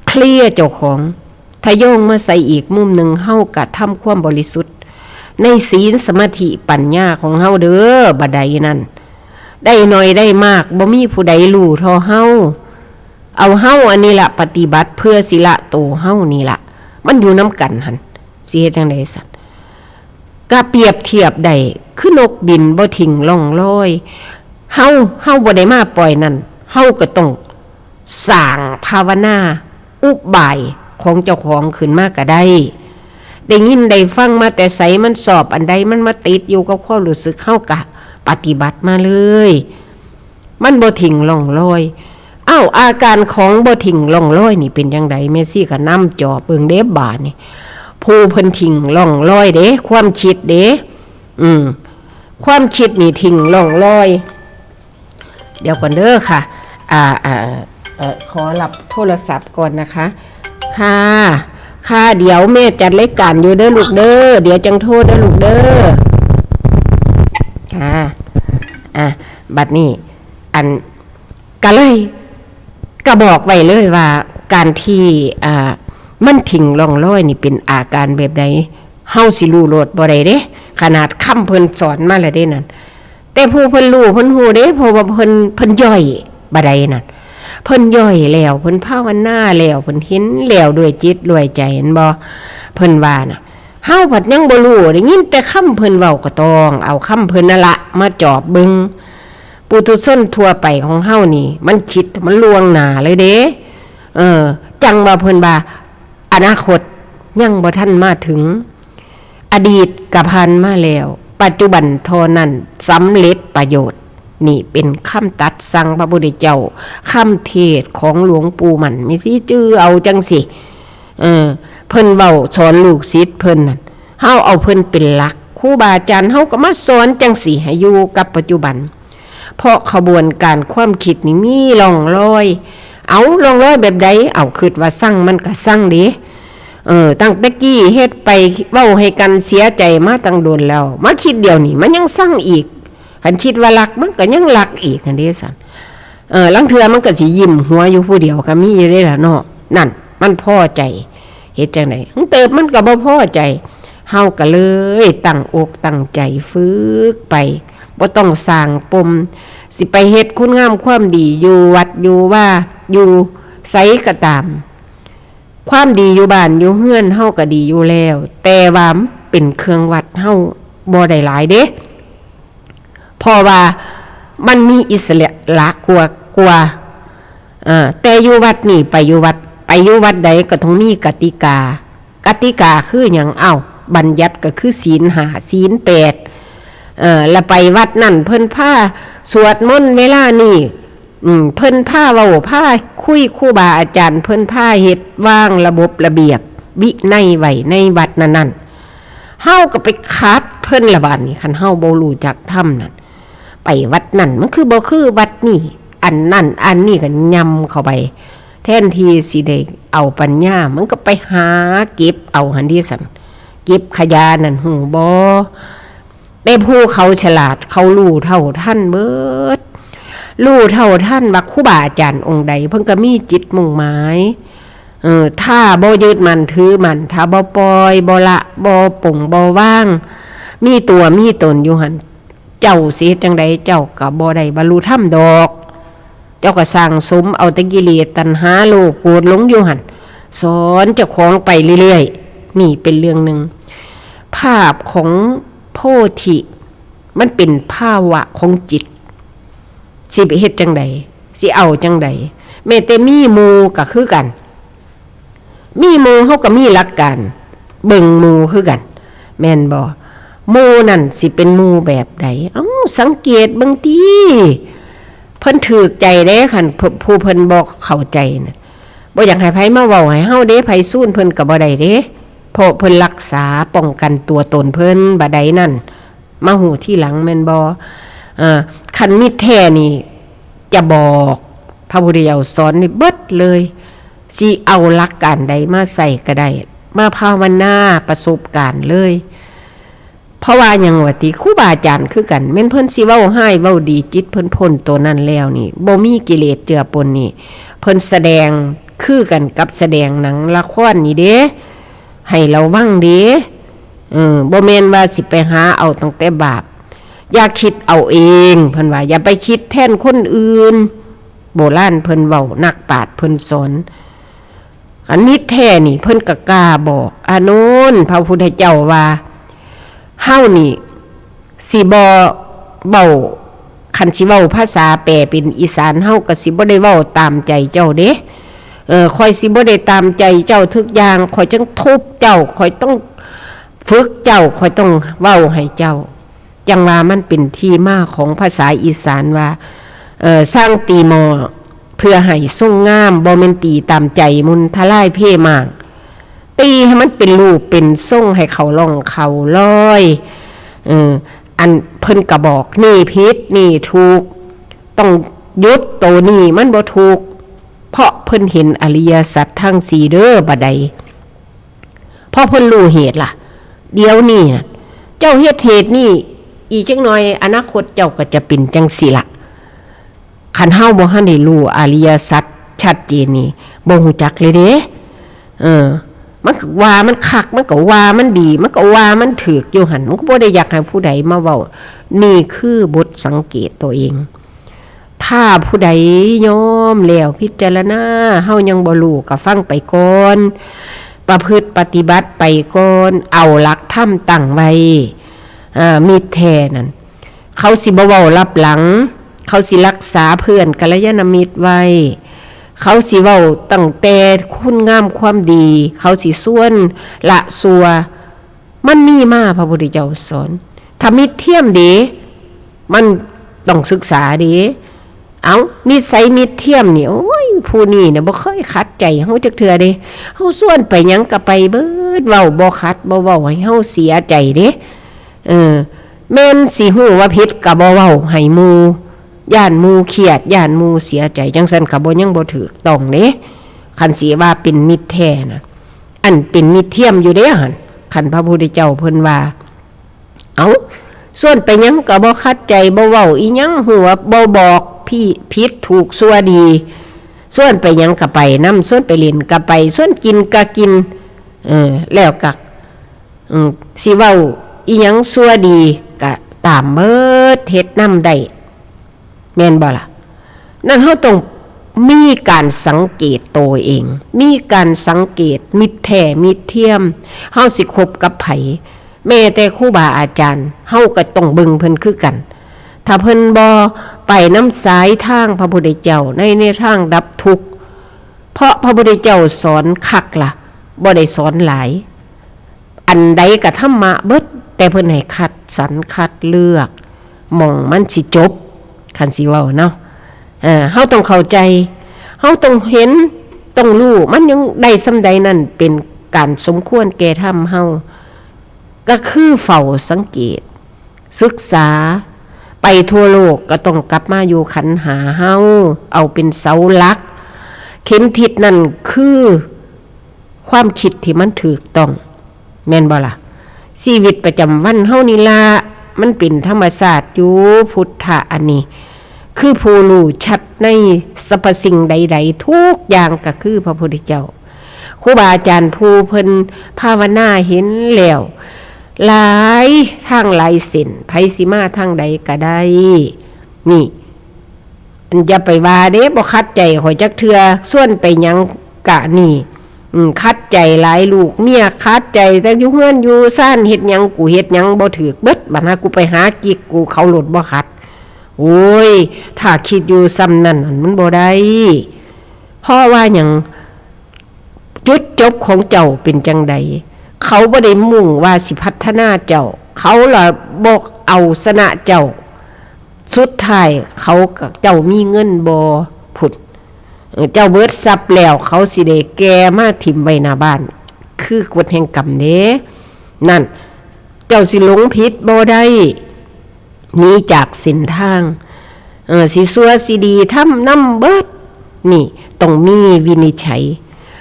เคลียร์เจ้าของ ถ้าโยงมาใส่อีกมุมหนึ่ง เฮากะทำความบริสุทธิ์ ในศีลสมาธิปัญญาของเฮาเด้อ บัดใดนั้น ได้น้อยได้มาก บ่มีผู้ใดรู้เท่าเฮา เอาเฮาอันนี้ละปฏิบัติเพื่อสิละโตเฮานี่ละ มันอยู่นำกันหั่น สิเฮ็ดจั่งใดซั่น ก็เปรียบเทียบได้คือนกบินบ่ทิ้งร่องรอย เฮา เฮาบ่ได้มาปล่อยนั่น เฮาก็ต้องสร้างภาวนาอุบายของเจ้าของขึ้นมาก็ได้ ได้ยินได้ฟังมาแต่ไส มันชอบอันใด มันมาติดอยู่กับความรู้สึก เฮาก็ปฏิบัติมาเลย มันบ่ทิ้งร่องรอย อ้าว อาการของบ่ทิ้งร่องรอยนี่เป็นจั่งใด แม่ชีก็นำจอบเบิ่งเด้บาดนี่ ผู้เพิ่นทิ้งร่องรอยเด้ ความคิดเด้ อืม ความคิดนี่ทิ้งร่องรอย เดี๋ยวก่อนเด้อค่ะ อ่า อ่า เอ่อ ขอรับโทรศัพท์ก่อนนะคะ ค่ะ ค่ะ เดี๋ยวแม่จัดรายการอยู่เด้อลูกเด้อ เดี๋ยวจั่งโทรเด้อลูกเด้อ ค่ะ อ่ะ บัดนี้ อัน ก็เลย ก็บอกไว้เลยว่า การที่ อ่า มันทิ้งร่องรอยนี่เป็นอาการแบบใด เฮาสิรู้โลดบ่ได้เด้ ขนาดคำเพิ่นสอนมาแล้วเด้นั่น แต่ผู้เพิ่นรู้เพิ่นฮู้เด้ เพราะว่าเพิ่น เพิ่นย่อยบ่ได้นั่น เพิ่นย่อยแล้ว เพิ่นภาวนาแล้ว เพิ่นเห็นแล้วด้วยจิตด้วยใจ เห็นบ่ เพิ่นว่าน่ะ เฮาผัดยังบ่รู้ ได้ยินแต่คำเพิ่นเว้าก็ต้องเอาคำเพิ่นนั่นละมาจอบเบิ่ง ปุถุชนทั่วไปของเฮานี่ มันคิด มันล่วงหน้าเลยเด้ เออ จั่งว่าเพิ่นว่า อนาคตยังบ่ทันมาถึง อดีตก็ผ่านมาแล้ว ปัจจุบันเท่านั้นสำเร็จประโยชน์ นี่เป็นคำตัดสั่งพระพุทธเจ้า คำเทศน์ของหลวงปู่มั่น แม่ชีจื่อเอาจั่งซี้ เออ เพิ่นเว้าสอนลูกศิษย์เพิ่นนั่น เฮาเอาเพิ่นเป็นหลัก ครูบาอาจารย์เฮาก็มาสอนจั่งซี้ ให้อยู่กับปัจจุบัน เพราะขบวนการความคิดนี่มีร่องรอย เอาร่องรอยแบบใด เอาคิดว่าซังมันก็ซังเด้ เออ ตั้งแต่กี้เฮ็ดไปเว้าให้กันเสียใจมาตั้งโดนแล้ว มาคิดเดี๋ยวนี้มันยังซังอีก คันคิดว่ารักมันก็ยังรักอีกหั่นเด้ซั่น เออ ลางเทื่อมันก็สิยิ้มหัวอยู่ผู้เดียวก็มีอยู่เด้ล่ะเนาะ นั่น มันพอใจ เฮ็ดจั่งใด จั่งเติบมันก็บ่พอใจ เฮาก็เลยตั้งอกตั้งใจฝึกไป บ่ต้องสร้างปม สิไปเฮ็ดคุณงามความดีอยู่วัดอยู่วา อยู่ไสก็ตาม ความดีอยู่บ้านอยู่เฮือนเฮาก็ดีอยู่แล้ว แต่ว่ามันเป็นเครื่องวัดเฮาบ่ได้หลายเด้ เพราะว่ามันมีอิสระกว่ากว่า เอ่อ แต่อยู่วัดนี่ไปอยู่วัด ไปอยู่วัดใดก็ต้องมีกติกา กติกาคือหยัง เอ้า บัญญัติก็คือศีลห้า ศีลแปด เอ่อ แล้วไปวัดนั่นเพิ่นพาสวดมนต์เวลานี่ อืม เพิ่นพาเว้าพาคุย ครูบาอาจารย์เพิ่นพาเฮ็ดวางระบบระเบียบวินัยไว้ในวัดนั้นๆ เฮาก็ไปขัดเพิ่นละบาดนี้ คันเฮาบ่รู้จักธรรมนั่น ไปวัดนั่นมันคือบ่คือวัดนี่ อันนั่นอันนี้ก็ยำเข้าไป แทนที่สิได้เอาปัญญา มันก็ไปหาเก็บเอาหั่นเด้ซั่น เก็บขยะนั่น ฮู้บ่ แต่ผู้เขาฉลาด เขารู้เท่าทันเบิด รู้เท่าทันว่าครูบาอาจารย์องค์ใด เพิ่นก็มีจิตมุ่งหมาย เออ ถ้าบ่ยึดมั่นถือมั่น ถ้าบ่ปล่อย บ่ละ บ่ปลง บ่วาง มีตัวมีตนอยู่หั่น เจ้าสิเฮ็ดจั่งใด เจ้าก็บ่ได้บรรลุธรรมดอก เจ้าก็สั่งสมเอาแต่กิเลส ตัณหา โลภ โกรธ หลงอยู่หั่น สอนเจ้าของไปเรื่อยๆ นี่เป็นเรื่องหนึ่ง ภาพของโพธิ มันเป็นภาวะของจิต สิไปเฮ็ดจั่งใด สิเอาจั่งใด แม้แต่มีหมู่ก็คือกัน มีหมู่เฮาก็มีหลักการ เบิ่งหมู่คือกัน แม่นบ่ หมู่นั่นสิเป็นหมู่แบบใด เอ้า สังเกตเบิ่งติ เพิ่นถูกใจเด้ คันผู้ ผู้เพิ่นบ่เข้าใจน่ะ บ่อยากให้ไผมาเว้าให้เฮาเด้ ไผซูนเพิ่นก็บ่ได้เด้ เพราะเพิ่นรักษาป้องกันตัวตนเพิ่น บัดใดนั่น มาฮู้ทีหลังแม่นบ่ เอ่อ คันมิตรแท้นี่จะบอก พระพุทธเจ้าสอนนี่เบิดเลย สิเอาหลักการใดมาใช้ก็ได้ มาภาวนาประสบการณ์เลย เพราะว่าหยังวะติ ครูบาอาจารย์คือกัน แม่นเพิ่นสิเว้าร้ายเว้าดี จิตเพิ่นพ้นตัวนั้นแล้วนี่ บ่มีกิเลสเจือปนนี่ เพิ่นแสดงคือกันกับแสดงหนังละครนี่เด้ ให้ระวังเด้ เออ บ่แม่นว่าสิไปหาเอาตั้งแต่บาป อย่าคิดเอาเอง เพิ่นว่า อย่าไปคิดแทนคนอื่น โบราณเพิ่นเว้า นักปราชญ์เพิ่นสอน อันนี้แท้นี่เพิ่นก็กล้าบอก อานนท์ พระพุทธเจ้าว่า เฮานี่สิบ่เว้า คันสิเว้าภาษาแปลเป็นอีสาน เฮาก็สิบ่ได้เว้าตามใจเจ้าเด้ เออ ข้อยสิบ่ได้ตามใจเจ้าทุกอย่าง ข้อยจั่งทุบเจ้า ข้อยต้องฝึกเจ้า ข้อยต้องเว้าให้เจ้า จั่งว่ามันเป็นที่มาของภาษาอีสานว่า เอ่อ สร้างตีหม้อเพื่อให้ทรงงาม บ่แม่นตีตามใจมุนทลายเพมาก ตีให้มันเป็นรูปเป็นทรง ให้เขาร่องเขารอย เออ อันเพิ่นก็บอก นี่ผิด นี่ถูก ต้องหยุด โตนี้มันบ่ถูก เพราะเพิ่นเห็นอริยสัจทั้งสี่เด้อ บัดใด พอเพิ่นรู้เหตุล่ะ เดี๋ยวนี้น่ะ เจ้าเฮ็ดเหตุนี่ อีกจักหน่อย อนาคตเจ้าก็จะเป็นจั่งซี้ล่ะ คันเฮาบ่ทันได้รู้อริยสัจชัดเจนนี่ บ่ฮู้จักเลยเด้ เออ มันก็ว่ามันคัก มันก็ว่ามันดี มันก็ว่ามันถูกอยู่หั่น มันก็บ่ได้อยากให้ผู้ใดมาเว้า นี่คือบทสังเกตตัวเอง ถ้าผู้ใดยอมแล้วพิจารณา เฮายังบ่รู้ก็ฟังไปก่อน ประพฤติปฏิบัติไปก่อน เอาหลักธรรมตั้งไว้ อ่า มิตรแท้นั่น เขาสิบ่เว้าลับหลัง เขาสิรักษาเพื่อนกัลยาณมิตรไว้ เขาสิเว้าตั้งแต่คุณงามความดี เขาสิชวนละชั่ว มันมีมา พระพุทธเจ้าสอน ถ้ามิตรเทียมเด้ มันต้องศึกษาเด้ เอ้า นิสัยมิตรเทียมนี่ โอ้ย ผู้นี้เนี่ยบ่เคยขัดใจเฮาจักเทื่อเด้ เฮาชวนไปหยังก็ไปเบิด เว้าบ่ขัด บ่เว้าให้เฮาเสียใจเด้ เออ แม่นสิฮู้ว่าผิดก็บ่เว้าให้หมู่ ย้านหมู่เครียด ย้านหมู่เสียใจ จั่งซั้นก็บ่ ยังบ่ถูกต้องเด้ คันสิว่าเป็นมิตรแท้นะ อันเป็นมิตรเทียมอยู่เด้หั่น คันพระพุทธเจ้าเพิ่นว่า เอ้า ชวนไปหยังก็บ่ขัดใจ บ่เว้าอีหยัง ฮู้ว่าบ่บอกพี่ผิดถูกชั่วดี ชวนไปหยังก็ไปนำ ชวนไปเล่นก็ไป ชวนกินก็กิน เออ แล้วก็ อืม สิเว้าอีหยังชั่วดีก็ตามเบิด เฮ็ดนำได้ แม่นบ่ล่ะ นั่นเฮาต้องมีการสังเกตตัวเอง มีการสังเกตมิตรแท้มิตรเทียม เฮาสิคบกับไผ แม้แต่ครูบาอาจารย์ เฮาก็ต้องเบิ่งเพิ่นคือกัน ถ้าเพิ่นบ่ไปนำสายทางพระพุทธเจ้า ใน ในทางดับทุกข์ เพราะพระพุทธเจ้าสอนคักล่ะ บ่ได้สอนหลาย อันใดก็ธรรมะเบิด แต่เพิ่นให้คัดสรรคัดเลือก หม่องมันสิจบ คันสิเว้าเนาะ เอ่อ เฮาต้องเข้าใจ เฮาต้องเห็น ต้องรู้ มันยังได้ส่ำใดนั่น เป็นการสมควรแก่ธรรมเฮา ก็คือเฝ้าสังเกต ศึกษา ไปทั่วโลกก็ต้องกลับมาอยู่ขันธ์ห้าเฮา เอาเป็นเสาหลัก เข็มทิศนั่นคือความคิดที่มันถูกต้อง แม่นบ่ล่ะ ชีวิตประจำวันเฮานี่ล่ะ มันเป็นธรรมชาติอยู่ พุทธะอันนี้ คือผู้รู้ชัดในสรรพสิ่งใดๆ ทุกอย่างก็คือพระพุทธเจ้า ครูบาอาจารย์ผู้เพิ่นภาวนาเห็นแล้ว หลายทางหลายเส้น ไผสิมาทางใดก็ได้ นี่ อย่าไปว่าเด้ บ่ขัดใจข้อยจักเทื่อ ชวนไปหยังกะนี่ อืม ขัดใจหลาย ลูกเมียขัดใจ แต่อยู่เฮือนอยู่ซานเฮ็ดหยัง กูเฮ็ดหยังบ่ถูกเบิด บัดหากูไปหากิ๊กกู เขาโลดบ่ขัด โอ้ย ถ้าคิดอยู่ส่ำนั้น มันบ่ได้ เพราะว่าหยัง จุดจบของเจ้าเป็นจั่งใด เขาบ่ได้มุ่งว่าสิพัฒนาเจ้า เขาละบ่เอาชนะเจ้า สุดท้ายเขาก็ เจ้ามีเงินบ่ พุ้น เออ เจ้าเบิดทรัพย์แล้ว เขาสิได้แก่มาถิ่มไว้หน้าบ้าน คือกฎแห่งกรรมเด้ นั่น เจ้าสิหลงผิดบ่ได้ หนีจากเส้นทาง เออ สิชั่วสิดี ทำนำเบิด นี่ ต้องมีวินิจฉัย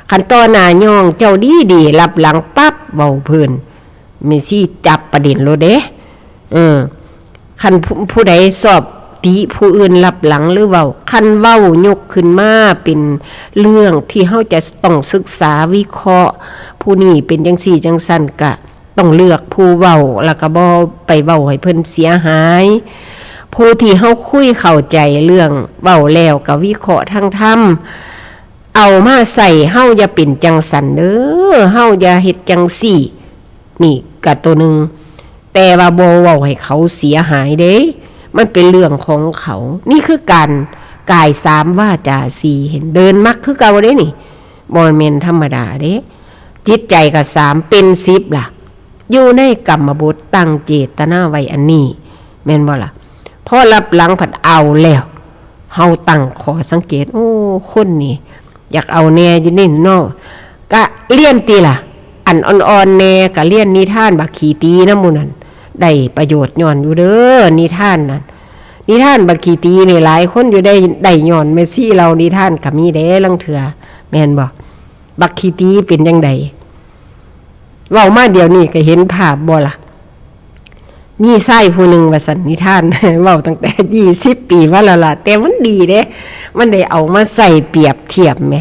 คันต่อหน้าย่องเจ้าดีดี ลับหลังปั๊บ เว้าเพิ่น แม่ชีจับประเด็นโลดเด้ เออ คันผู้ ผู้ใดชอบติผู้อื่นลับหลังหรือเว้า คันเว้ายกขึ้นมาเป็นเรื่องที่เฮาจะต้องศึกษาวิเคราะห์ ผู้นี้เป็นจั่งซี้จั่งซั้น กะ ต้องเลือกผู้เว้า แล้วก็บ่ไปเว้าให้เพิ่นเสียหาย ผู้ที่เฮาคุยเข้าใจเรื่อง เว้าแล้วก็วิเคราะห์ทางธรรม เอามาใส่ เฮาอย่าเป็นจังสันเด้อ เฮาอย่าเฮ็ดจังซี่ นี่ก็ตัวหนึ่ง แต่ว่าบ่เว้าให้เขาเสียหายเด้ มันเป็นเรื่องของเขา นี่คือการกายสาม วาจาสี่ เห็น เดินมรรคคือเก่าเด้นี่ บ่แม่นธรรมดาเด้ จิตใจก็สาม เป็นสิบล่ะ อยู่ในกรรมบทตั้งเจตนาไว้อันนี้ แม่นบ่ล่ะ พอรับหลังผัดเอาแล้ว เฮาตั้งข้อสังเกต โอ้ คนนี่ อยากเอาแน่อยู่นี่เนาะ กะเรียนติล่ะ อันอ่อนๆแน่กะเรียนนิทานบักขี้ตีนำหมู่นั่น ได้ประโยชน์ย้อนอยู่เด้อ นิทานนั่น นิทานบักขี้ตีนี่หลายคนอยู่ได้ ได้ย้อนแม่ชีเล่านิทานก็มีเด้ลางเทื่อ แม่นบ่ บักขี้ตีเป็นจั่งใด เว้ามาเดี๋ยวนี้ก็เห็นภาพบ่ล่ะ มีชายผู้หนึ่งว่าซั่น นิทาน เว้าตั้งแต่ยี่สิบปีมาแล้วล่ะ แต่มันดีเด้ มันได้เอามาใส่เปรียบเทียบแหม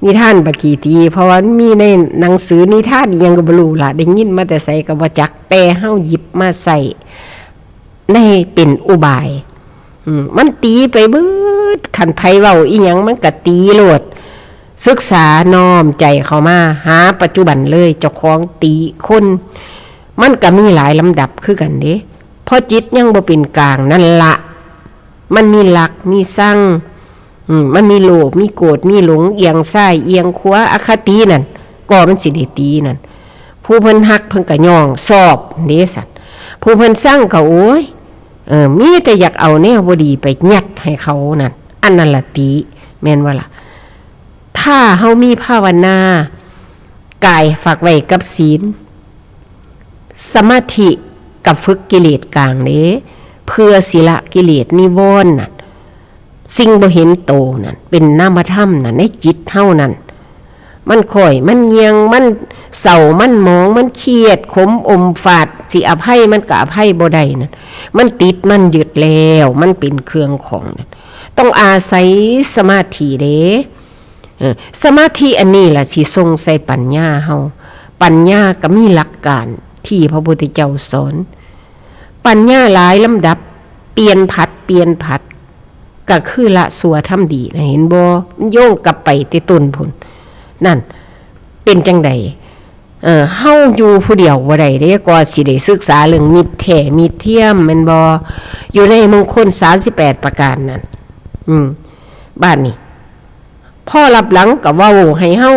นิทานบักขี้ตี เพราะว่ามันมีในหนังสือนิทานอิหยังก็บ่รู้ล่ะ ได้ยินมาแต่ไสก็บ่จัก แต่เฮาหยิบมาใส่ในเป็นอุบาย อืม มันตีไปเบิด คันไผเว้าอิหยังมันก็ตีโลด ศึกษาน้อมใจเข้ามาหาปัจจุบันเลย เจ้าของตีคน มันก็มีหลายลำดับคือกันเด้ เพราะจิตยังบ่เป็นกลางนั่นละ มันมีรัก มีชัง อืม มันมีโลภ มีโกรธ มีหลง เอียงซ้าย เอียงขวา อคตินั่น ก็มันสิได้ตีนั่น ผู้เพิ่นฮักเพิ่นก็ย่องชอบเด้สัน ผู้เพิ่นชังก็โอ้ย เออ มีแต่อยากเอาแนวบ่ดีไปยัดให้เขานั่น อันนั้นละติ แม่นบ่ล่ะ ถ้าเฮามีภาวนา กายฝากไว้กับศีล สมาธิกับฝึกกิเลสกลางเด้ เพื่อสิละกิเลสนิวรณ์น่ะ สิ่งบ่เห็นโตนั่น เป็นนามธรรมน่ะ ในจิตเฮานั่น มันค่อย มันเยียง มันเศร้า มันหมอง มันเครียด ขมอมฝาด สิอภัยมันก็อภัยบ่ได้นั่น มันติด มันยึดแล้ว มันเป็นเครื่องของนั่น ต้องอาศัยสมาธิเด้ เออ สมาธิอันนี้ล่ะสิส่งใส่ปัญญาเฮา ปัญญาก็มีหลักการที่พระพุทธเจ้าสอน ปัญญาหลายลำดับ เปลี่ยนผัด เปลี่ยนผัด ก็คือละชั่วทำดีนะ เห็นบ่ มันโยงกลับไปแต่ต้นพุ้น นั่น เป็นจั่งใด เออ เฮาอยู่ผู้เดียวบ่ได้เด้ กว่าสิได้ศึกษาเรื่องมิตรแท้มิตรเทียม แม่นบ่ อยู่ในมงคลสามสิบแปดประการนั่น อืม บาดนี้ พอรับหลังก็เว้าให้เฮา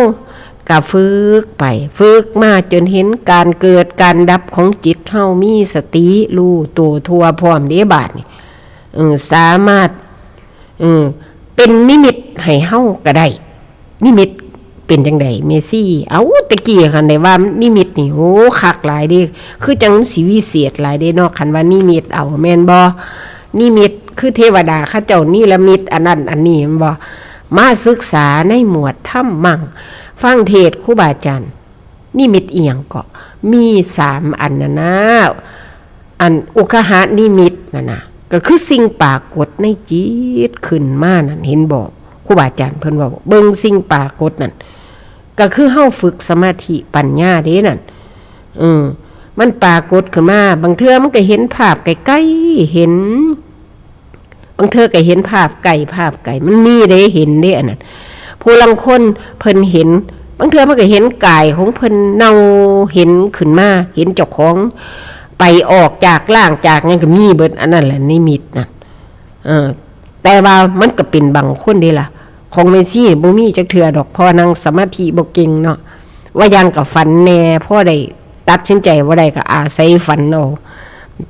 ก็ฝึกไป ฝึกมาจนเห็นการเกิดการดับของจิตเฮา มีสติรู้ตัวทั่วพร้อมเด้บาดนี้ เออ สามารถ เออ เป็นนิมิตให้เฮาก็ได้ นิมิตเป็นจั่งใดแม่ชี เอ้า แต่กี้คันได้ว่านิมิตนี่ โอ้ คักหลายเด้ คือจั่งมันสิวิเศษหลายเด้เนาะ คันว่านิมิตเอา แม่นบ่ นิมิตคือเทวดาเขาเจ้านิรมิตอันนั้นอันนี้ แม่นบ่ มาศึกษาในหมวดธรรมัง ฟังเทศน์ครูบาอาจารย์ นิมิตอีหยังเกาะ มีสามอันน่ะนะ อันอุคหานิมิตน่ะนะ ก็คือสิ่งปรากฏในจิตขึ้นมานั่น เห็นบ่ ครูบาอาจารย์เพิ่นเว้า เบิ่งสิ่งปรากฏนั่น ก็คือเฮาฝึกสมาธิปัญญาเด้นั่น เออ มันปรากฏขึ้นมา บางเทื่อมันก็เห็นภาพใกล้ๆ เห็น บางเทื่อก็เห็นภาพใกล้ ภาพไกล มันมีเด้ เห็นเด้อันนั้น ผู้ลางคนเพิ่นเห็น บางเทื่อมันก็เห็นกายของเพิ่นเน่า เห็นขึ้นมา เห็นเจ้าของไปออกจากร่างจากหยังก็มีเบิด อันนั้นแหละนิมิตนะ เออ แต่ว่ามันก็เป็นบางคนเด้ล่ะ ของแม่ชีบ่มีจักเทื่อดอก เพราะนั่งสมาธิบ่เก่งเนาะ ว่าอย่างก็ฝันแหน่ พอได้ตัดสินใจบ่ได้ก็อาศัยฝันเอา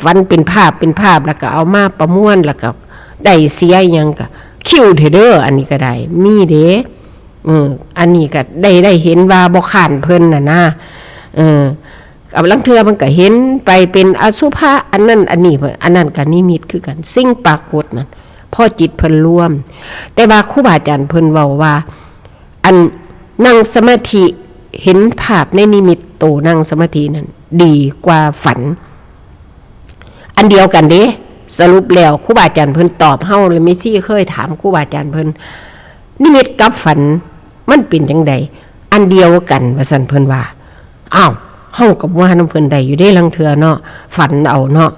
ฝันเป็นภาพเป็นภาพ แล้วก็เอามาประมวล แล้วก็ได้เสียอิหยังก็คิ้วแท้เด้อ อันนี้ก็ได้ มีเด้ เออ อันนี้ก็ได้ ได้เห็นว่าบ่ค้านเพิ่นน่ะนะ เออ กับลางเทื่อมันก็เห็นไปเป็นอสุภะ อันนั้นอันนี้ อันนั้นก็นิมิตคือกัน สิ่งปรากฏนั่น พอจิตเพิ่นรวม แต่ว่าครูบาอาจารย์เพิ่นเว้าว่า อันนั่งสมาธิเห็นภาพในนิมิตโตนั่งสมาธินั่นดีกว่าฝัน อันเดียวกันเด้ สรุปแล้วครูบาอาจารย์เพิ่นตอบเฮาเลย แม่ชีเคยถามครูบาอาจารย์เพิ่น นิมิตกับฝันมันเป็นจั่งใด อันเดียวกันว่าซั่นเพิ่นว่า อ้าว เฮาก็ว่านำเพิ่นได้อยู่เด้ ลางเทื่อเนาะ ฝันเอาเนาะ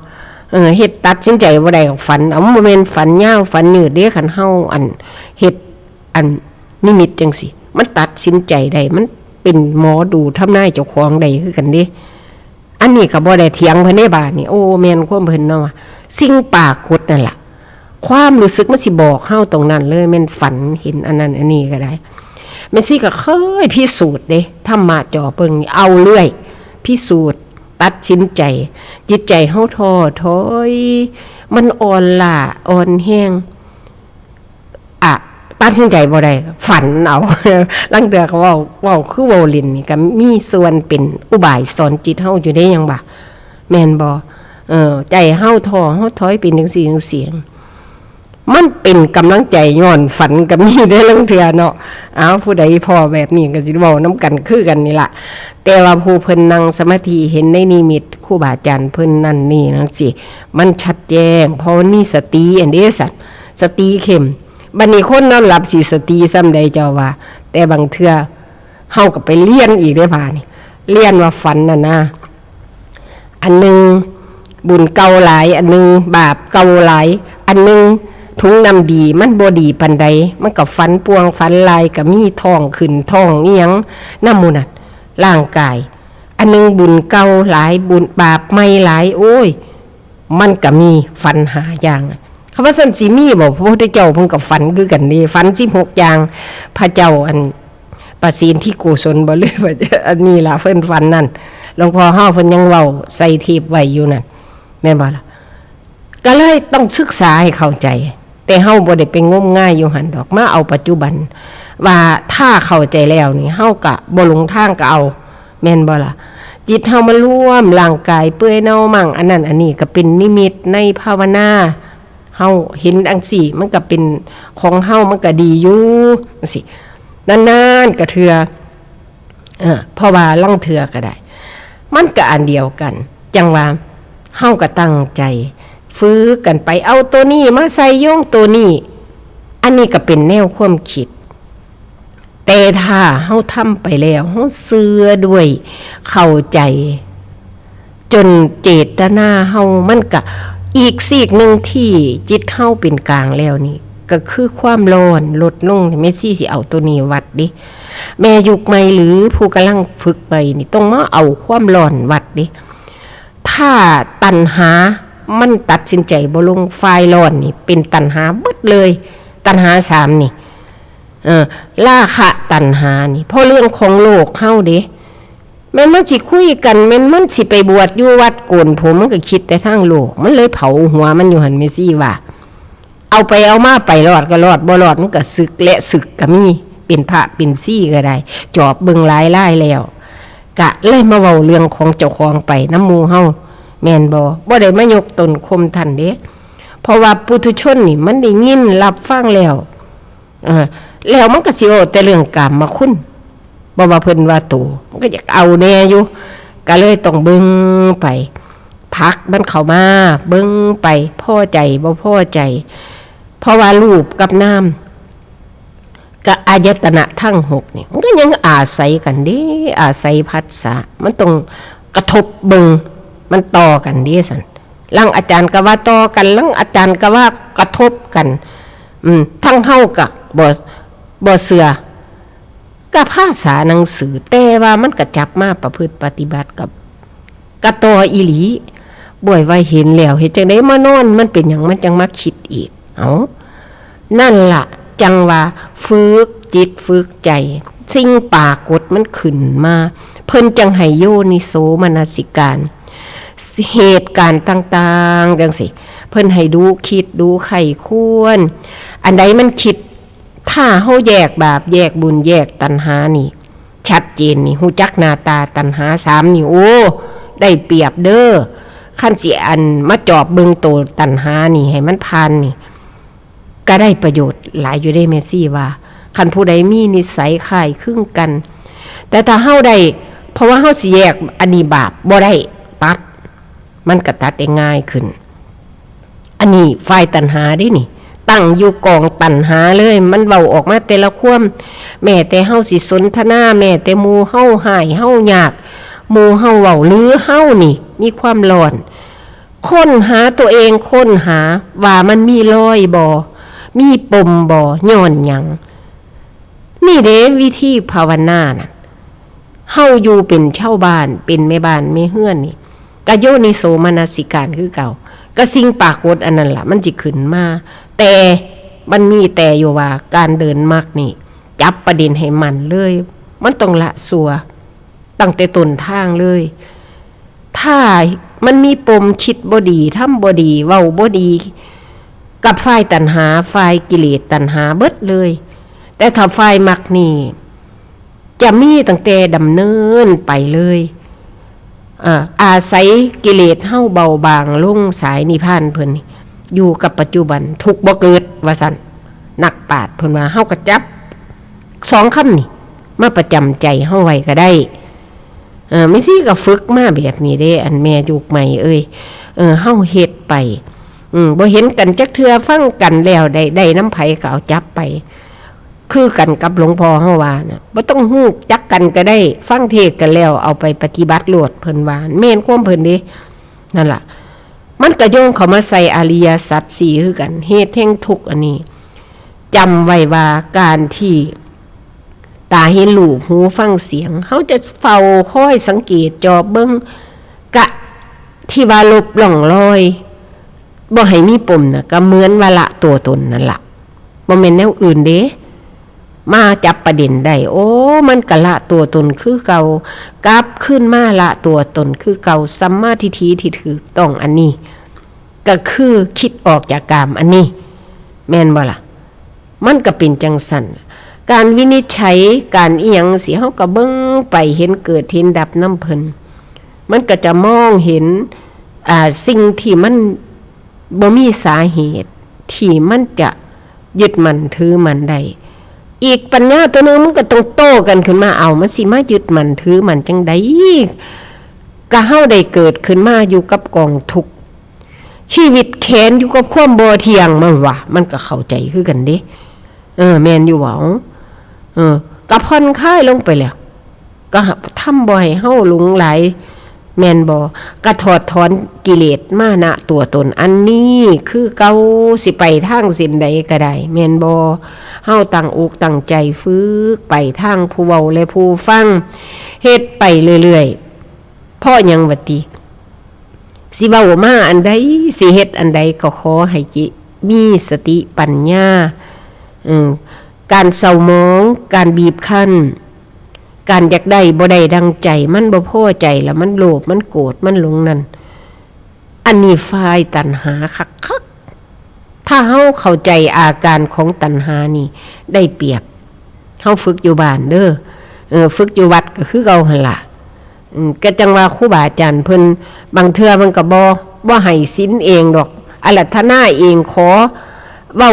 เออ เฮ็ด ตัดสินใจบ่ได้ก็ฝันเอา มันบ่แม่นฝันยาวฝันยืดเด้ คันเฮา อัน เฮ็ด อัน นิมิตจั่งซี้ มันตัดสินใจได้ มันเป็นหมอดูทำนายเจ้าของได้คือกันเด้ อันนี้ก็บ่ได้เถียงเพิ่นเด้บาดนี้ โอ้ แม่นความเพิ่นเนาะว่า สิ่งปรากฏนั่นล่ะ ความรู้สึกมันสิบอกเฮาตรงนั้นเลย แม่นฝันเห็นอันนั้นอันนี้ก็ได้ แม่ชีก็เคยพิสูจน์เด้ ธรรมะจ่อเปิงนี่เอาเรื่อย พิสูจน์ ตัดสินใจ จิตใจเฮาท้อถอย มันอ่อนล้าอ่อนแฮง อะ ตัดสินใจบ่ได้ ฝันเอา ลางเทื่อก็เว้า เว้าคือเว้าเล่นนี่ก็มีส่วนเป็นอุบายสอนจิตเฮาอยู่เด้ ยังว่า แม่นบ่ เออ ใจเฮาท้อ เฮาถอยเป็นจั่งซี้จั่งซี้ มันเป็นกำลังใจย้อนฝันก็มีเด้ ลางเทื่อเนาะ เอา ผู้ใดพ้อแบบนี้ก็สิเว้านำกันคือกันนี่ล่ะ แต่ว่าผู้เพิ่นนั่งสมาธิเห็นในนิมิตครูบาอาจารย์เพิ่นนั่นนี่จั่งซี้ มันชัดแจ้ง เพราะมันมีสติอันเด้สัตว์ สติเข้ม บัดนี้คนนอนหลับสิสติส่ำใดเจ้าว่า แต่บางเทื่อเฮาก็ไปเรียนอีกเด้บาดนี้ เรียนว่าฝันน่ะนะ อันหนึ่งบุญเก่าหลาย อันหนึ่งบาปเก่าหลาย อันหนึ่งถุงน้ำดีมันบ่ดีปานใด มันก็ฝันป่วงฝันลาย ก็มีท้องขึ้นท้องอีหยังนำหมู่นั่น ร่างกาย อันหนึ่งบุญเก่าหลาย บุญบาปใหม่หลาย โอ้ย มันก็มีฝันห้าอย่าง คำว่าซั่นสิมีบ่ พระพุทธเจ้าเพิ่นก็ฝันคือกันเด้ ฝันสิบหกอย่าง พระเจ้าอัน ประสิทธิโกศลบ่ หรือว่า อันนี้ล่ะเพิ่นฝันนั่น หลวงพ่อเฮาเพิ่นยังเว้าใส่เทปไว้อยู่นั่น แม่นบ่ล่ะ ก็เลยต้องศึกษาให้เข้าใจ แต่เฮาบ่ได้ไปงมงายอยู่หั่นดอก มาเอาปัจจุบัน ว่าถ้าเข้าใจแล้วนี่ เฮาก็บ่หลงทางก็เอา แม่นบ่ล่ะ จิตเฮามันรวม ร่างกายเปื่อยเน่ามั่ง อันนั้นอันนี้ก็เป็นนิมิตในภาวนา เฮาเห็นจั่งซี้ มันก็เป็นของเฮา มันก็ดีอยู่จั่งซี้ นานๆก็เทื่อ เออ เพราะว่าลางเทื่อก็ได้ มันก็อันเดียวกัน จั่งว่าเฮาก็ตั้งใจ ฝึกกันไป เอาตัวนี้มาใส่โยงตัวนี้ อันนี้ก็เป็นแนวความคิด แต่ถ้าเฮาทำไปแล้ว เฮาเชื่อด้วย เข้าใจ จนเจตนาเฮามันก็ อีกซีกหนึ่งที่จิตเฮาเป็นกลางแล้วนี่ ก็คือความร้อนลดลงนี่ แม่ชีสิเอาตัวนี้วัดเด้ แม่ยุคใหม่หรือผู้กำลังฝึกใหม่นี่ ต้องมาเอาความร้อนวัดเด้ ถ้าตัณหามันตัดสินใจบ่ลง ฝ่ายร้อนนี่เป็นตัณหาเบิดเลย ตัณหาสามนี่ เออ ราคะตัณหานี่ เพราะเรื่องของโลกเฮาเด้ แม่นมันสิคุยกัน แม่นมันสิไปบวชอยู่วัดโกนผม มันก็คิดแต่ทางโลก มันเลยเผาหัวมันอยู่หั่น แม่ชีว่า เอาไปเอามา ไปรอดก็รอด บ่รอดมันก็สึก และสึกก็มี เป็นพระเป็นชีก็ได้ จอบเบิ่งหลายรายแล้ว ก็เลยมาเว้าเรื่องของเจ้าของไปนำหมู่เฮา แม่นบ่ บ่ได้มายกตนข่มท่านเด้ เพราะว่าปุถุชนนี่มันได้ยินรับฟังแล้ว เออ แล้วมันก็สิเว้าแต่เรื่องกามคุณ บ่ว่าเพิ่นว่าโต มันก็อยากเอาแน่อยู่ ก็เลยต้องเบิ่งไป ผลักมันเข้ามา เบิ่งไป พอใจบ่พอใจ เพราะว่ารูปกับนาม กับอายตนะทั้งหกนี่ มันก็ยังอาศัยกันเด้ อาศัยผัสสะ มันต้องกระทบเบิ่ง มันต่อกันเด้ซั่น ลางอาจารย์ก็ว่าต่อกัน ลางอาจารย์ก็ว่ากระทบกัน อืม ทั้งเฮาก็บ่ บ่เชื่อ ก็ภาษาหนังสือ แต่ว่ามันก็จับมาประพฤติปฏิบัติกับ กะต่ออีหลี บ่อยว่าเห็นแล้ว เฮ็ดจั่งใด๋มานอน มันเป็นหยัง มันจั่งมาคิดอีก เอ้า นั่นล่ะ จั่งว่าฝึกจิตฝึกใจ สิ่งปรากฏมันขึ้นมา เพิ่นจั่งให้โยนิโสมนสิการ เหตุการณ์ต่างๆ จั่งซี้ เพิ่นให้ดูคิดดูใคร่ครวญ อันใดมันคิด ถ้าเฮาแยกบาป แยกบุญ แยกตัณหานี่ ชัดเจนนี่ ฮู้จักหน้าตาตัณหาสามนี่ โอ้ ได้เปรียบเด้อ คันสิอันมาจอบเบิ่งโตตัณหานี่ให้มันผ่านนี่ ก็ได้ประโยชน์หลายอยู่เด้แม่ชีว่า คันผู้ใดมีนิสัยคล้ายคลึงกัน แต่ถ้าเฮาได้ เพราะว่าเฮาสิแยกอันนี้บาปบ่ได้ ตัด มันก็ตัดได้ง่ายขึ้น อันนี้ฝ่ายตัณหาเด้นี่ ตั้งอยู่กองตัณหาเลย มันเว้าออกมาแต่ละความ แม้แต่เฮาสิสนทนา แม้แต่หมู่เฮาฮ้ายเฮายาก หมู่เฮาเว้า หรือเฮานี่มีความร้อน ค้นหาตัวเอง ค้นหาว่ามันมีรอยบ่ มีปมบ่ ย้อนหยัง นี่เด้วิธีภาวนาน่ะ เฮาอยู่เป็นชาวบ้าน เป็นแม่บ้านแม่เฮือนนี่ กะโยนิโสมนสิการคือเก่า กะสิ่งปรากฏอันนั้นล่ะ มันสิขึ้นมา แต่มันมีแต่อยู่ว่าการเดินมรรคนี่ จับประเด็นให้มั่นเลย มันต้องละชั่ว ตั้งแต่ต้นทางเลย ถ้ามันมีปมคิดบ่ดี ทำบ่ดี เว้าบ่ดี กับฝ่ายตัณหา ฝ่ายกิเลสตัณหาเบิดเลย แต่ถ้าฝ่ายมรรคนี่ จะมีตั้งแต่ดำเนินไปเลย อ่า อาศัยกิเลสเฮาเบาบางลง สายนิพพานเพิ่นนี่ อยู่กับปัจจุบัน ทุกข์บ่เกิด ว่าซั่น นักปราชญ์เพิ่นว่า เฮาก็จับสองคำนี่ มาประจำใจเฮาไว้ก็ได้ เออ แม่ชีก็ฝึกมาแบบนี้เด้ อันแม่ยุคใหม่เอ้ย เออ เฮาเฮ็ดไป อืม บ่เห็นกันจักเทื่อ ฟังกันแล้ว ได้ ได้นำไผก็เอาจับไป คือกันกับหลวงพ่อเฮาว่าน่ะ บ่ต้องฮู้จักกันก็ได้ ฟังเทศน์กันแล้ว เอาไปปฏิบัติโลด เพิ่นว่า แม่นความเพิ่นเด้ นั่นล่ะ มันก็โยงเข้ามาใส่อริยสัจสี่คือกัน เหตุแห่งทุกข์อันนี้ จำไว้ว่าการที่ตาเห็นรูป หูฟังเสียง เฮาจะเฝ้าคอยสังเกตจอบเบิ่ง กะที่ว่าลบร่องรอย บ่ให้มีปมน่ะ ก็เหมือนว่าละตัวตนนั่นล่ะ บ่แม่นแนวอื่นเด้ มาจับประเด็นได้ โอ้ มันก็ละตัวตนคือเก่า กลับคืนมาละตัวตนคือเก่า สัมมาทิฏฐิที่ถูกต้องอันนี้ ก็คือคิดออกจากกามอันนี้ แม่นบ่ล่ะ มันก็เป็นจั่งซั้น การวินิจฉัย การอิหยังสิ เฮาก็เบิ่งไป เห็นเกิดเห็นดับนำเพิ่น มันก็จะมองเห็น อ่า สิ่งที่มันบ่มีสาเหตุ ที่มันจะยึดมั่นถือมั่นได้ อีกปัญญาตัวหนึ่งมันก็ต้องโต้กันขึ้นมา เอา มันสิมายึดมั่นถือมั่นจั่งใด ก็เฮาได้เกิดขึ้นมาอยู่กับกองทุกข์ ชีวิตแขวนอยู่กับความบ่เที่ยง มันว่า มันก็เข้าใจคือกันเด้ เออ แม่นอยู่บ่ เออ ก็ผ่อนคลายลงไปแล้ว ก็ทำบ่ให้เฮาหลงไหล แม่นบ่ ก็ถอดถอนกิเลสมานะตัวตนอันนี้คือเก่า สิไปทางเส้นใดก็ได้ แม่นบ่ เฮาตั้งอกตั้งใจฝึกไปทางผู้เว้าและผู้ฟัง เฮ็ดไปเรื่อยๆ เพราะหยังวะติ สิเว้ามาอันใด สิเฮ็ดอันใด ก็ขอให้จิ มีสติปัญญา เออ การเศร้าหมอง การบีบคั้น การอยากได้บ่ได้ดังใจ มันบ่พอใจแล้ว มันโลภ มันโกรธ มันหลงนั่น อันนี้ฝ่ายตัณหาคักๆ ถ้าเฮาเข้าใจอาการของตัณหานี่ ได้เปรียบ เฮาฝึกอยู่บ้านเด้อ เออ ฝึกอยู่วัดก็คือเก่าหั่นล่ะ อืม ก็จั่งว่าครูบาอาจารย์เพิ่น บางเทื่อเพิ่นก็บ่ บ่ให้ศีลเองดอก อาราธนาเอง ขอเว้า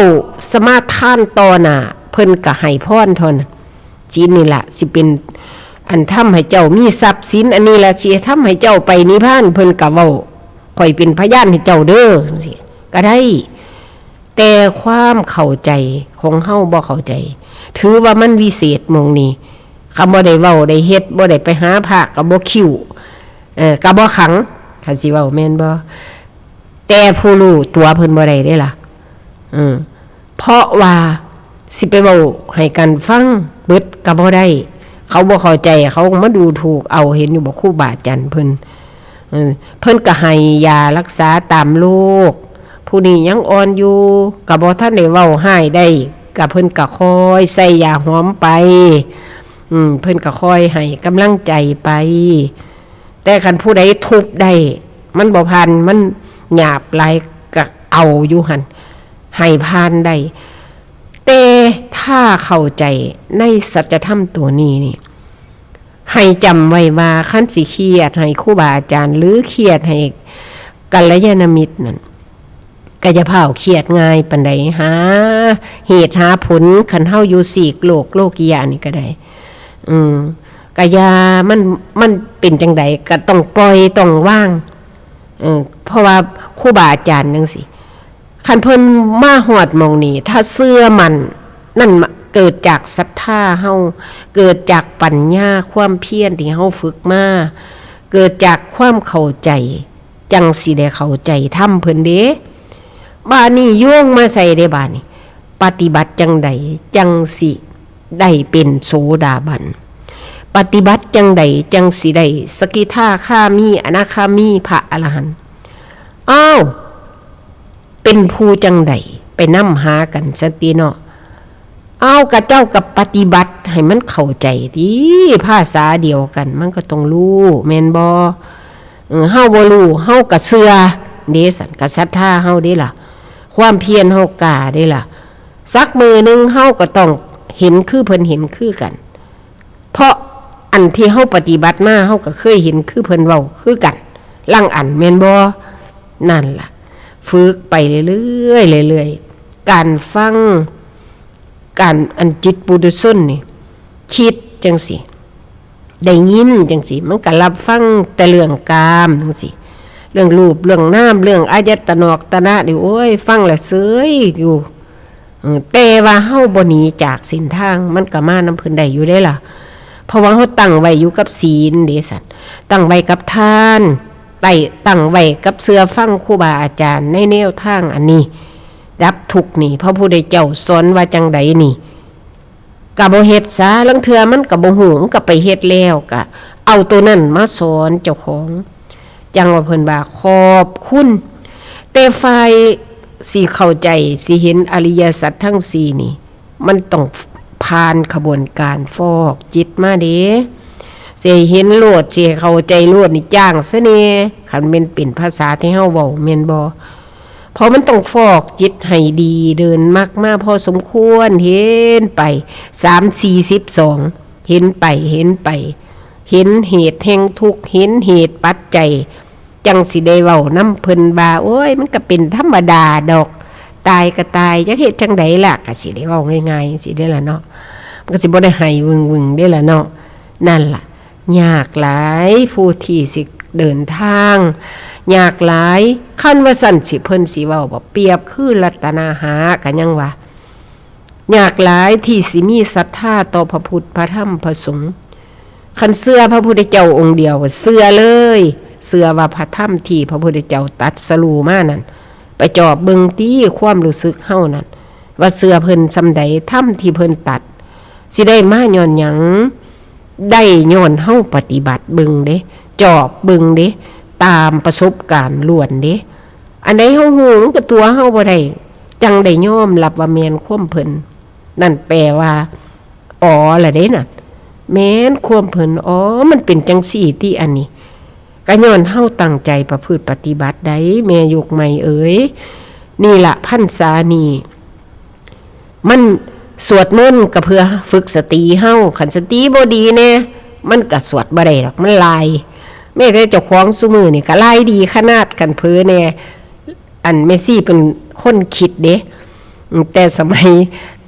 สมาทานต่อหน้า เพิ่นก็ให้พรเท่านั้น ศีลนี่ล่ะสิเป็นอันทำให้เจ้ามีทรัพย์ ศีลอันนี้ล่ะสิทำให้เจ้าไปนิพพาน เพิ่นก็เว้า ข้อยเป็นพยานให้เจ้าเด้อ จั่งซี้ก็ได้ แต่ความเข้าใจของเฮาบ่เข้าใจ ถือว่ามันวิเศษหม่องนี้ คันบ่ได้เว้าได้เฮ็ด บ่ได้ไปหาพระก็บ่คิ้ว เอ่อ ก็บ่ขลัง คันสิเว้าแม่นบ่ แต่ผู้รู้ตัวเพิ่นบ่ได้เด้ล่ะ เออ เพราะว่าสิไปเว้าให้กันฟังเบิดก็บ่ได้ เขาบ่เข้าใจ เขาก็มาดูถูกเอา เห็นอยู่บ่ ครูบาอาจารย์เพิ่น เออ เพิ่นก็ให้ยารักษาตามโรค ผู้นี้ยังอ่อนอยู่ ก็บ่ทันได้เว้าฮ้ายได้ ก็เพิ่นก็คอยใส่ยาหอมไป อืม เพิ่นก็คอยให้กำลังใจไป แต่คันผู้ใดทุบได้ มันบ่ผ่าน มันหยาบหลาย ก็เอาอยู่หั่น ให้ผ่านได้ แต่ถ้าเข้าใจในสัจธรรมตัวนี้นี่ ให้จำไว้ว่า คันสิเครียดให้ครูบาอาจารย์ หรือเครียดให้กัลยาณมิตรนั่น ก็อย่าพาเอาเครียดง่ายปานใด หาเหตุหาผล คันเฮาอยู่ซีกโลก โลกิยานี่ก็ได้ อืม ก็อย่า มัน มันเป็นจั่งใดก็ต้องปล่อย ต้องวาง เออ เพราะว่าครูบาอาจารย์จั่งซี้ คันเพิ่นมาฮอดหม่องนี้ ถ้าเชื่อมั่น นั่นเกิดจากศรัทธาเฮา เกิดจากปัญญาความเพียรที่เฮาฝึกมา เกิดจากความเข้าใจ จั่งสิได้เข้าใจธรรมเพิ่นเด้ บาดนี้โยงมาใส่ได้บาดนี้ ปฏิบัติจั่งใดจั่งสิได้เป็นโสดาบัน ปฏิบัติจั่งใดจั่งสิได้สกิทาคามี อนาคามี พระอรหันต์ อ้าว เป็นผู้จั่งใด ไปนำหากันซะติเนาะ เอากะเจ้ากับปฏิบัติให้มันเข้าใจติ ภาษาเดียวกัน มันก็ต้องรู้ แม่นบ่ เออ เฮาบ่รู้ เฮากะเชื่อเด้ สันกะศรัทธาเฮาเด้ล่ะ ความเพียรเฮากล้าเด้ล่ะ สักมื้อหนึ่งเฮาก็ต้องเห็นคือเพิ่นเห็นคือกัน เพราะอันที่เฮาปฏิบัติมา เฮาก็เคยเห็นคือเพิ่นเว้าคือกัน ลางอันแม่นบ่ นั่นล่ะ ฝึกไปเรื่อยๆ เรื่อยๆ การฟัง การอันจิตปุถุชนนี่ คิดจั่งซี้ ได้ยินจั่งซี้ มันก็รับฟังแต่เรื่องกามจั่งซี้ เรื่องรูป เรื่องนาม เรื่องอายตนะ อายตนะนี่ โอ้ย ฟังแล้วเสยอยู่ เออ แต่ว่าเฮาบ่หนีจากเส้นทาง มันก็มานำเพิ่นได้อยู่เด้ล่ะ เพราะว่าเฮาตั้งไว้อยู่กับศีลเด้สัน ตั้งไว้กับทาน ไว้ ตั้งไว้กับเชื่อฟังครูบาอาจารย์ในแนวทางอันนี้ ดับทุกข์นี่ พระพุทธเจ้าสอนว่าจั่งใดนี่ ก็บ่เฮ็ดซะ ลางเทื่อมันก็บ่ฮู้ มันก็ไปเฮ็ดแล้ว ก็เอาตัวนั้นมาสอนเจ้าของ จั่งว่าเพิ่นว่าขอบคุณ แต่ฝ่ายสิเข้าใจ สิเห็นอริยสัจทั้งสี่นี่ มันต้องผ่านขบวนการฟอกจิตมาเด้ สิให้เห็นโลด สิให้เข้าใจโลดนี่ยากซะแหน่ คันแม่นเป็นภาษาที่เฮาเว้าแม่นบ่ เพราะมันต้องฟอกจิตให้ดี เดินมรรคมาพอสมควร เห็นไป สาม สี่ สิบสอง เห็นไป เห็นไป เห็นเหตุแห่งทุกข์ เห็นเหตุปัจจัย จั่งสิได้เว้านำเพิ่นว่า โอ้ย มันก็เป็นธรรมดาดอก ตายก็ตาย จักเฮ็ดจั่งใดล่ะ ก็สิได้เว้าง่ายๆ จั่งซี้เด้ล่ะเนาะ มันก็สิบ่ได้ไห้วึ่งๆ เด้ล่ะเนาะ นั่นล่ะ ยากหลายผู้ที่สิเดินทาง ยากหลาย คันว่าซั่นสิ เพิ่นสิเว้าบ่ เปรียบคือรัตนาหา ก็ยังว่า ยากหลายที่สิมีศรัทธาต่อพระพุทธ พระธรรม พระสงฆ์ คันเชื่อพระพุทธเจ้าองค์เดียว เชื่อเลย เชื่อว่าพระธรรมที่พระพุทธเจ้าตรัสรู้มานั่น ไปจอบเบิ่งติความรู้สึกเฮานั่น ว่าเชื่อเพิ่นส่ำใด ธรรมที่เพิ่นตรัส สิได้มาย้อนหยัง ได้ย้อนเฮาปฏิบัติเบิ่งเด้ จอบเบิ่งเด้ ตามประสบการณ์ล้วนเด้ อันใดเฮาฮู้มันก็ตั๋วเฮาบ่ได้ จั่งได้ยอมรับว่าแม่นความเพิ่น นั่นแปลว่า อ๋อ ละเด้น่ะ แม่นความเพิ่น อ๋อ มันเป็นจั่งซี้ติ อันนี้ ก็ย้อนเฮาตั้งใจประพฤติปฏิบัติได้ แม่ยกใหม่เอ๋ย นี่ล่ะพรรษานี้ มันสวดมนต์ก็เพื่อฝึกสติเฮา คันสติบ่ดีแน่ มันก็สวดบ่ได้ดอก มันลาย แม้แต่เจ้าของซุมื้อนี่ก็ลายดีขนาด คันเผลอแน่ อันแม่ชีเป็นคนคิดเด้ อืม แต่สมัย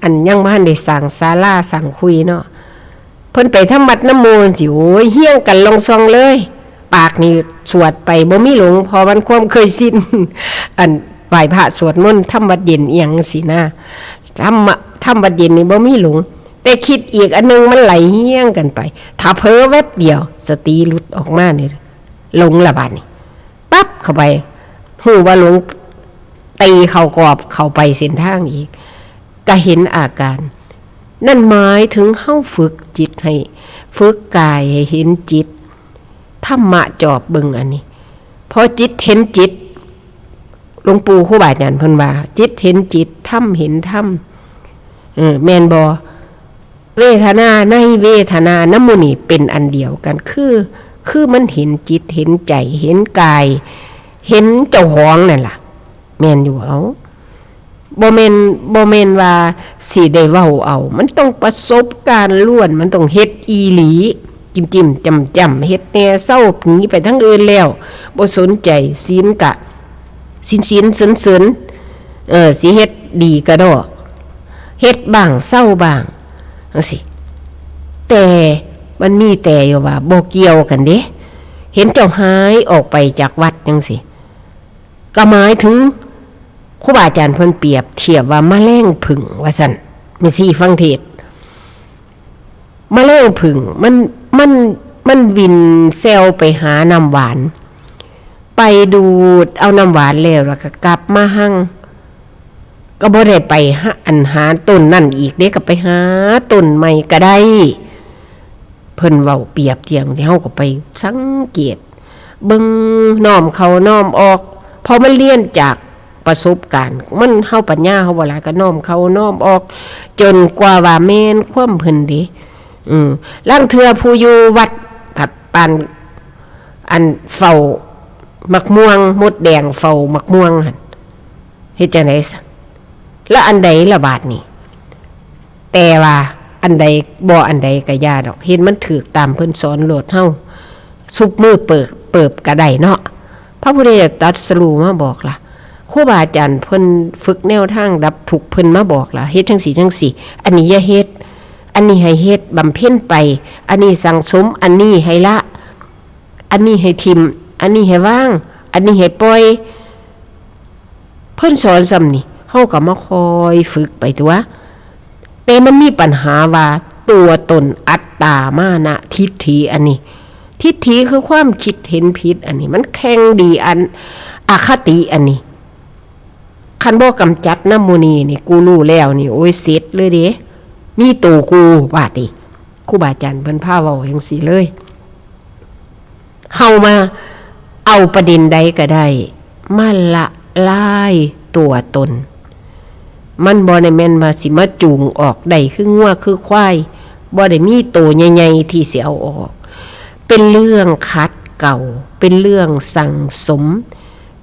อันยังบ่ทันได้สร้างศาลาสร้างคุยเนาะ เพิ่นไปทำวัดนำหมู่สิ โอ้ย เฮี้ยงกันลองซองเลย ปากนี่สวดไปบ่มีหลง เพราะมันความเคยชิน อันไหว้พระสวดมนต์ทำวัดเย็นอิหยังจั่งซี้นะ ทำ ทำวัดเย็นนี่บ่มีหลง แต่คิดอีกอันหนึ่งมันไหลเฮี้ยงกันไป ถ้าเผลอแวบเดียว สติหลุดออกมานี่ หลงละบาดนี้ ปั๊บเข้าไป ฮู้ว่าหลง ตีเข้ากรอบ เข้าไปเส้นทางอีก ก็เห็นอาการ นั่นหมายถึงเฮาฝึกจิตให้ ฝึกกายให้เห็นจิต ธรรมะจอบเบิ่งอันนี้ พอจิตเห็นจิต หลวงปู่ครูบาอาจารย์เพิ่นว่า จิตเห็นจิต ธรรมเห็นธรรม เออ แม่นบ่ เวทนาในเวทนานำหมู่นี่เป็นอันเดียวกัน คือ คือมันเห็นจิตเห็นใจ เห็นกาย เห็นเจ้าของนั่นล่ะ แม่นอยู่ เอ้า บ่แม่น บ่แม่นว่าสิได้เว้าเอา มันต้องประสบการณ์ล้วน มันต้องเฮ็ดอีหลี จิ้มๆ จ้ำๆ เฮ็ดแหน่ เซาหนีไปทางอื่นแล้ว บ่สนใจ ศีลกะ ศีลๆ เสินๆ เออ สิเฮ็ดดีกะดอก เฮ็ดบ้าง เซาบ้าง จั่งซี้ แต่มันมีแต่อยู่ว่า บ่เกี่ยวกันเด้ เห็นเจ้าหายออกไปจากวัดจั่งซี้ ก็หมายถึง ครูบาอาจารย์เพิ่นเปรียบเทียบว่าแมลงผึ้งว่าซั่น แม่ชีฟังเทศน์ แมลงผึ้งมัน มัน มันวินแซวไปหาน้ำหวาน ไปดูดเอาน้ำหวานแล้ว แล้วก็กลับมาหั่ง ก็บ่ได้ไปหา อันหาต้นนั่นอีกเด้ ก็ไปหาต้นใหม่ก็ได้ เพิ่นเว้าเปรียบเทียบสิ เฮาก็ไปสังเกตเบิ่ง น้อมเข้าน้อมออก เพราะมันเรียนจากประสบการณ์ มัน เฮาปัญญาเฮาบ่หลาย ก็น้อมเข้าน้อมออก จนกว่าว่าแม่นความเพิ่นเด้ อืม ลางเทื่อผู้อยู่วัดผัดปาน อันเฝ้าหมากม่วง มดแดงเฝ้าหมากม่วงหั่น เฮ็ดจั่งใดซะ ละอันใดละบาดนี้ แต่ว่าอันใดบ่อันใดก็อย่าดอก เฮ็ดมันถูกตามเพิ่นสอนโลด เฮาซุบมือเปิบ เปิบก็ได้เนาะ พระพุทธเจ้าตรัสรู้มาบอกล่ะ ครูบาอาจารย์เพิ่นฝึกแนวทางดับทุกข์เพิ่นมาบอกล่ะ เฮ็ดจั่งซี้จั่งซี้ อันนี้อย่าเฮ็ด อันนี้ให้เฮ็ด บำเพ็ญไป อันนี้สั่งสม อันนี้ให้ละ อันนี้ให้ถิ่ม อันนี้ให้วาง อันนี้ให้ปล่อย เพิ่นสอนส่ำนี่ เฮาก็มาคอยฝึกไปตั่ว แต่มันมีปัญหาว่าตัวตน อัตตา มานะ ทิฏฐิ อันนี้ ทิฏฐิคือความคิดเห็นผิด อันนี้มันแข่งดี อันอคติ อันนี้ คันบ่กำจัดนำหมู่นี้นี่ กูรู้แล้วนี่ โอ้ย เสร็จเลยเด้ มีตัวกู ว่าติ ครูบาอาจารย์เพิ่นพาเว้าจั่งซี้เลย เฮามาเอาประเด็นใดก็ได้ มาละลายตัวตน มันบ่ได้แม่นว่าสิมาจูงออกได้คืองัวคือควาย บ่ได้มีโตใหญ่ๆที่สิเอาออก เป็นเรื่องขัดเกลา เป็นเรื่องสั่งสม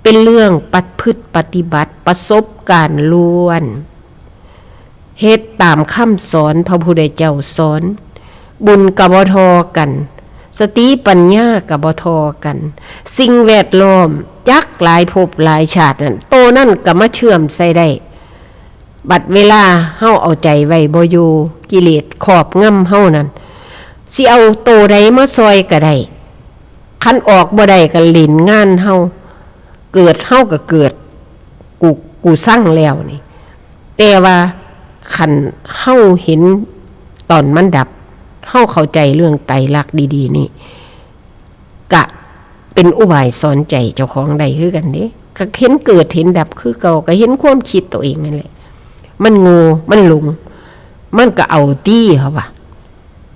เป็นเรื่องประพฤติปฏิบัติ ประสบการณ์ล้วน เฮ็ดตามคำสอนพระพุทธเจ้าสอน บุญก็บ่ท่อกัน สติปัญญาก็บ่ท่อกัน สิ่งแวดล้อมจักหลายภพหลายชาตินั่น โตนั่นก็มาเชื่อมใส่ได้ บัดเวลาเฮาเอาใจไว้บ่อยู่ กิเลสครอบงำเฮานั่น สิเอาโตใดมาซอยก็ได้ คันออกบ่ได้ก็เล่นงานเฮา เกิดเฮาก็เกิด กู กูซังแล้วนี่ แต่ว่าคันเฮาเห็นตอนมันดับ เฮาเข้าใจเรื่องไตรลักษณ์ดีๆนี่ กะเป็นอุบายสอนใจเจ้าของได้คือกันเด้ ก็เห็นเกิดเห็นดับคือเก่า ก็เห็นความคิดตัวเองนั่นแหละ มันโง่ มันหลง มันก็เอาตี้เขาว่า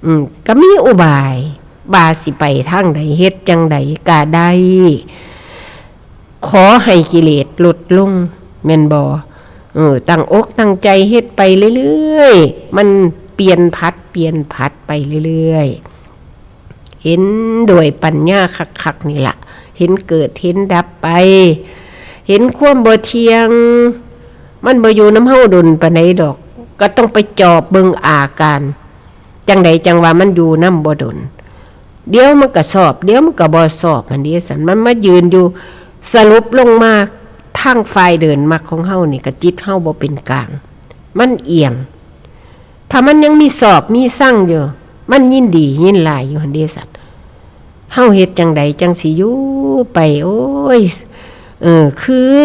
อืม ก็มีอุบาย ว่าสิไปทางใด เฮ็ดจั่งใดก็ได้ ขอให้กิเลสลดลง แม่นบ่ เออ ตั้งอกตั้งใจเฮ็ดไปเรื่อยๆ มันเปลี่ยนผัด เปลี่ยนผัดไปเรื่อยๆ เห็นด้วยปัญญาคักๆ นี่ล่ะ เห็นเกิดเห็นดับไป เห็นความบ่เที่ยง มันบ่อยู่นำเฮาดนปานใดดอก ก็ต้องไปจอบเบิ่งอาการ จั่งใดจั่งว่ามันอยู่นำบ่ดน เดี๋ยวมันก็ซอบ เดี๋ยวมันก็บ่ซอบ หั่นเด้ ซั่น มันมายืนอยู่ สรุปลงมา ทางฝ่ายเดินมรรคของเฮานี่ ก็จิตเฮาบ่เป็นกลาง มันเอียง ถ้ามันยังมีซอบมีซังอยู่ มันยินดียินร้ายอยู่ หั่นเด้ ซั่น เฮาเฮ็ดจั่งใดจั่งสิอยู่ไป โอ้ย เออ คือ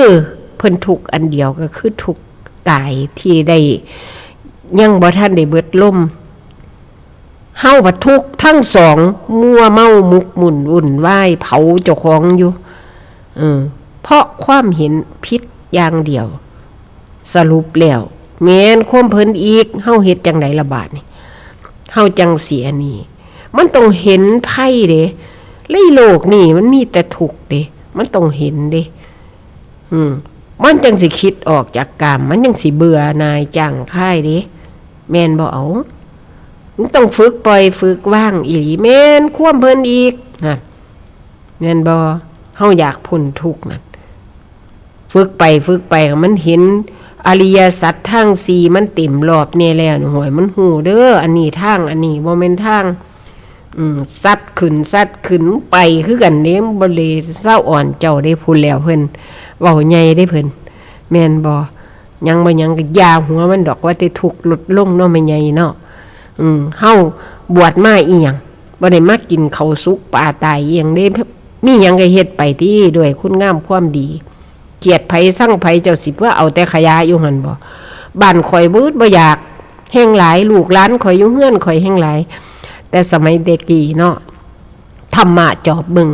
เพิ่นทุกข์อันเดียว ก็คือทุกข์กายที่ได้ ยังบ่ทันได้เบิดลม เฮาบัดทุกข์ทั้งสอง มัวเมาหมกมุ่นวุ่นวาย เผาเจ้าของอยู่ เออ เพราะความเห็นผิดอย่างเดียว สรุปแล้ว แม่นความเพิ่นอีก เฮาเฮ็ดจั่งใดละบาดนี่ เฮาจั่งสิอันนี้ มันต้องเห็นภัยเด้ ในโลกนี่มันมีแต่ทุกข์เด้ มันต้องเห็นเด้ อืม มันจั่งสิคิดออกจากกาม มันจั่งสิเบื่อหน่ายจางคายเด้ แม่นบ่ เอา มันต้องฝึกปล่อยฝึกวางอีหลี แม่นความเพิ่นอีก นั่น แม่นบ่ เฮาอยากพ้นทุกข์นั่น ฝึกไปฝึกไป มันเห็นอริยสัจทั้งสี่ มันเต็มรอบแน่แล้วนี่ ห่วย มันฮู้เด้อ อันนี้ทาง อันนี้บ่แม่นทาง อืม ซัดขึ้น ซัดขึ้น ไปคือกันเด้ มันบ่เลยเซาอ่อนเจ้าเด้ พู้นแล้วเพิ่น เว้าใหญ่เด้เพิ่น แม่นบ่ หยังบ่หยังก็อย่าหัวมันดอก ว่าแต่ทุกข์ลดลงเนาะ แม่ใหญ่เนาะ อืม เฮาบวชมาอีหยัง บ่ได้มากินข้าวสุกปลาตายอีหยังเด้ มีหยังก็เฮ็ดไปติ ด้วยคุณงามความดี เกลียดไผซังไผ เจ้าสิว่าเอาแต่ขยะอยู่หั่นบ่ บ้านข่อยบ่อึดบ่อยาก แฮงหลาย ลูกหลานข่อยอยู่เฮือนข่อยแฮงหลาย แต่สมัยแต่กี้เนาะ ธรรมะจอบเบิ่ง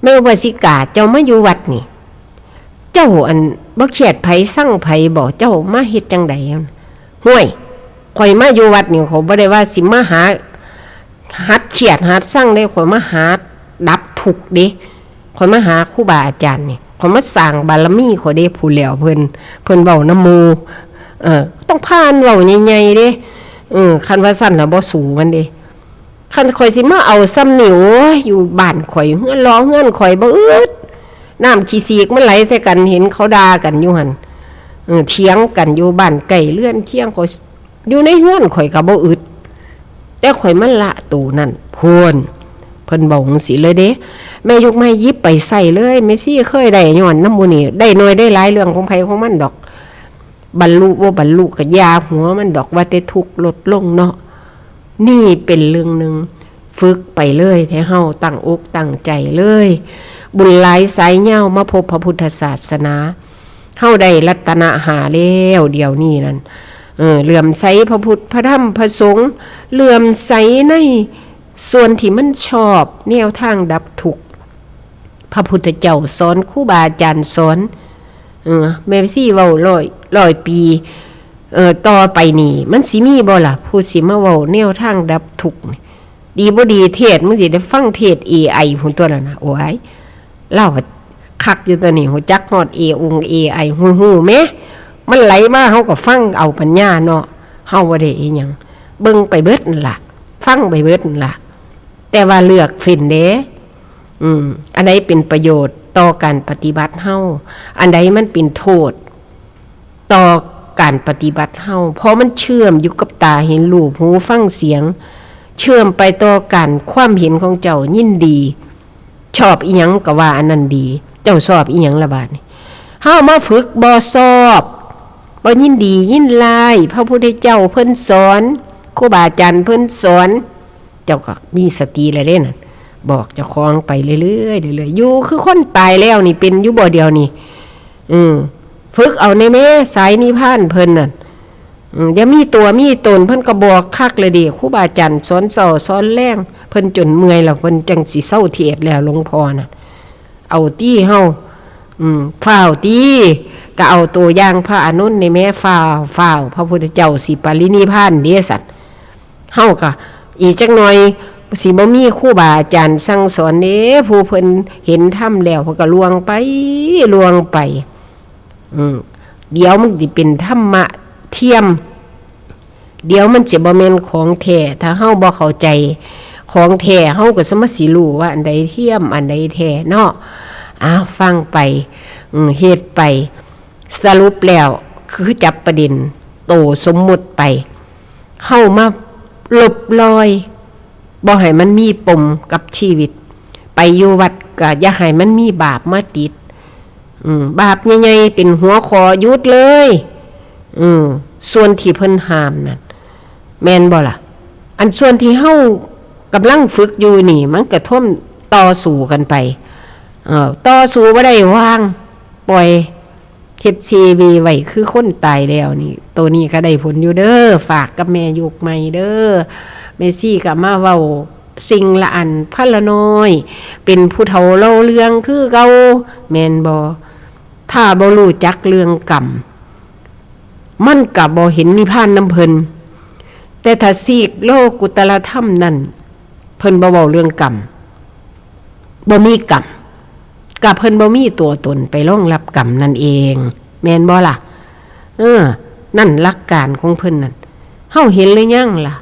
แม่อุบาสิกา เจ้ามาอยู่วัดนี่ เจ้าอันบ่เคียดไผซังไผบ่ เจ้ามาเฮ็ดจั่งใด ห่วย ข่อยมาอยู่วัดนี่ ข่อยบ่ได้ว่าสิมาหา หัดเคียดหัดซังเด้ ข่อยมาหาดับทุกข์เด้ ข่อยมาหาครูบาอาจารย์นี่ ข่อยมาสร้างบารมีข่อยเด้ พู้นแล้วเพิ่น เพิ่นเว้านำหมู่ เออ ต้องผ่านเว้าใหญ่ๆเด้ เออ คันว่าซั่นน่ะบ่สู้มันเด้ คันข่อยสิมาเอาซ่ำนี่ โอ้ย อยู่บ้านข่อย เฮือนหลอเฮือนข่อยบ่อึด น้ำขี้สีกมันไหลใส่กัน เห็นเขาด่ากันอยู่หั่น เออ เถียงกันอยู่บ้านใกล้เรือนเคียง ข่อยอยู่ในเฮือนข่อยก็บ่อึด แต่ข่อยมันละโตนั่น พู้น เพิ่นเว้าจั่งซี้เลยเด้ แม่ยกไม้หยิบไปใช้เลย แม่ชีเคยได้ย้อนนำหมู่นี่ ได้น้อยได้หลายเรื่องของไผของมันดอก บรรลุบ่บรรลุก็อย่าหัวมันดอก ว่าแต่ทุกข์ลดลงเนาะ นี่เป็นเรื่องหนึ่ง ฝึกไปเลย ให้เฮาตั้งอกตั้งใจเลย บุญหลายสายยาวมาพบพระพุทธศาสนา เฮาได้รัตนะห้าแล้วเดี๋ยวนี้นั่น เออ เหลื่อมใสพระพุทธพระธรรมพระสงฆ์ เหลื่อมใสในส่วนที่มันชอบ แนวทางดับทุกข์ พระพุทธเจ้าสอน ครูบาอาจารย์สอน เออ แม่ชีเว้าร้อย ร้อยปี เออ ต่อไปนี่ มันสิมีบ่ล่ะ ผู้สิมาเว้าแนวทางดับทุกข์นี่ ดีบ่ดีเทศน์ มึงสิได้ฟังเทศน์ เอไอ พุ้นตั๊วนั่นน่ะ โอ้ย ลาวคักอยู่ตั๊วนี้ ฮู้จักฮอด เอ องค์ เอไอ ฮู้ๆแหม มันไหลมา เฮาก็ฟังเอาปัญญาเนาะ เฮาบ่ได้อิหยัง เบิ่งไปเบิดนั่นล่ะ ฟังไปเบิดนั่นล่ะ แต่ว่าเลือกเฟ้นเด้ อืม อันใดเป็นประโยชน์ต่อการปฏิบัติเฮา อันใดมันเป็นโทษต่อการปฏิบัติเฮา เพราะมันเชื่อมอยู่กับตาเห็นรูป หูฟังเสียง เชื่อมไปต่อการความเห็นของเจ้ายินดี ชอบอิหยังก็ว่าอันนั้นดี เจ้าชอบอิหยังละบาดนี้ เฮามาฝึกบ่ชอบ บ่ยินดียินร้าย พระพุทธเจ้าเพิ่นสอน ครูบาอาจารย์เพิ่นสอน เจ้าก็มีสติแล้วเด้นั่น บอกเจ้าของไปเรื่อยๆเรื่อยๆ อยู่คือคนตายแล้วนี่ เป็นอยู่บ่เดี๋ยวนี้ อืม ฝึกเอาแน่แม่ สายนิพพานเพิ่นนั่น อืม อย่ามีตัวมีตน เพิ่นก็บอกคักเลยเด้ ครูบาอาจารย์สอนเช้าสอนแลง เพิ่นจนเมื่อยแล้ว เพิ่นจั่งสิเซาเทศน์แล้ว หลวงพ่อน่ะ เอาตี้เฮา อืม ฟ้าวตี้ ก็เอาตัวอย่างพระอานนท์นี่แหม ฟ้าว ฟ้าว พระพุทธเจ้าสิปรินิพพานเด้สัตว์ เฮาก็อีกจักหน่อย สิบ่มีครูบาอาจารย์สั่งสอนเด้ ผู้เพิ่นเห็นธรรมแล้ว เพิ่นก็ล่วงไป ล่วงไป อืม เดี๋ยวมันสิเป็นธรรมะเทียม เดี๋ยวมันสิบ่แม่นของแท้ ถ้าเฮาบ่เข้าใจของแท้ เฮาก็สามารถสิรู้ว่าอันใดเทียม อันใดแท้เนาะ อ้าว ฟังไป อืม เฮ็ดไป สรุปแล้วคือจับประเด็นโตสมมุติไป เฮามาลบลอย บ่ให้มันมีปมกับชีวิต ไปอยู่วัดก็อย่าให้มันมีบาปมาติด อืม บาปใหญ่ๆเป็นหัวข้อหยุดเลย อืม ส่วนที่เพิ่นห้ามนั่น แม่นบ่ล่ะ อันส่วนที่เฮากำลังฝึกอยู่นี่ มันกระทบต่อสู้กันไป เอ่อ ต่อสู้บ่ได้ วาง ปล่อย เฮ็ด ซี วี ไว้คือคนตายแล้วนี่ ตัวนี้ก็ได้ผลอยู่เด้อ ฝากกับแม่ยุคใหม่เด้อ แม่ชีก็มาเว้าสิ่งละอันพะละน้อย เป็นผู้เฒ่าเล่าเรื่องคือเก่า แม่นบ่ ถ้าบ่รู้จักเรื่องกรรม มันก็บ่เห็นนิพพานนำเพิ่น แต่ถ้าซีกโลกุตตรธรรมนั่น เพิ่นบ่เว้าเรื่องกรรม บ่มีกรรม ก็เพิ่นบ่มีตัวตนไปรองรับกรรมนั่นเอง แม่นบ่ล่ะ เออ นั่นหลักการของเพิ่นนั่น เฮาเห็นหรือยังล่ะ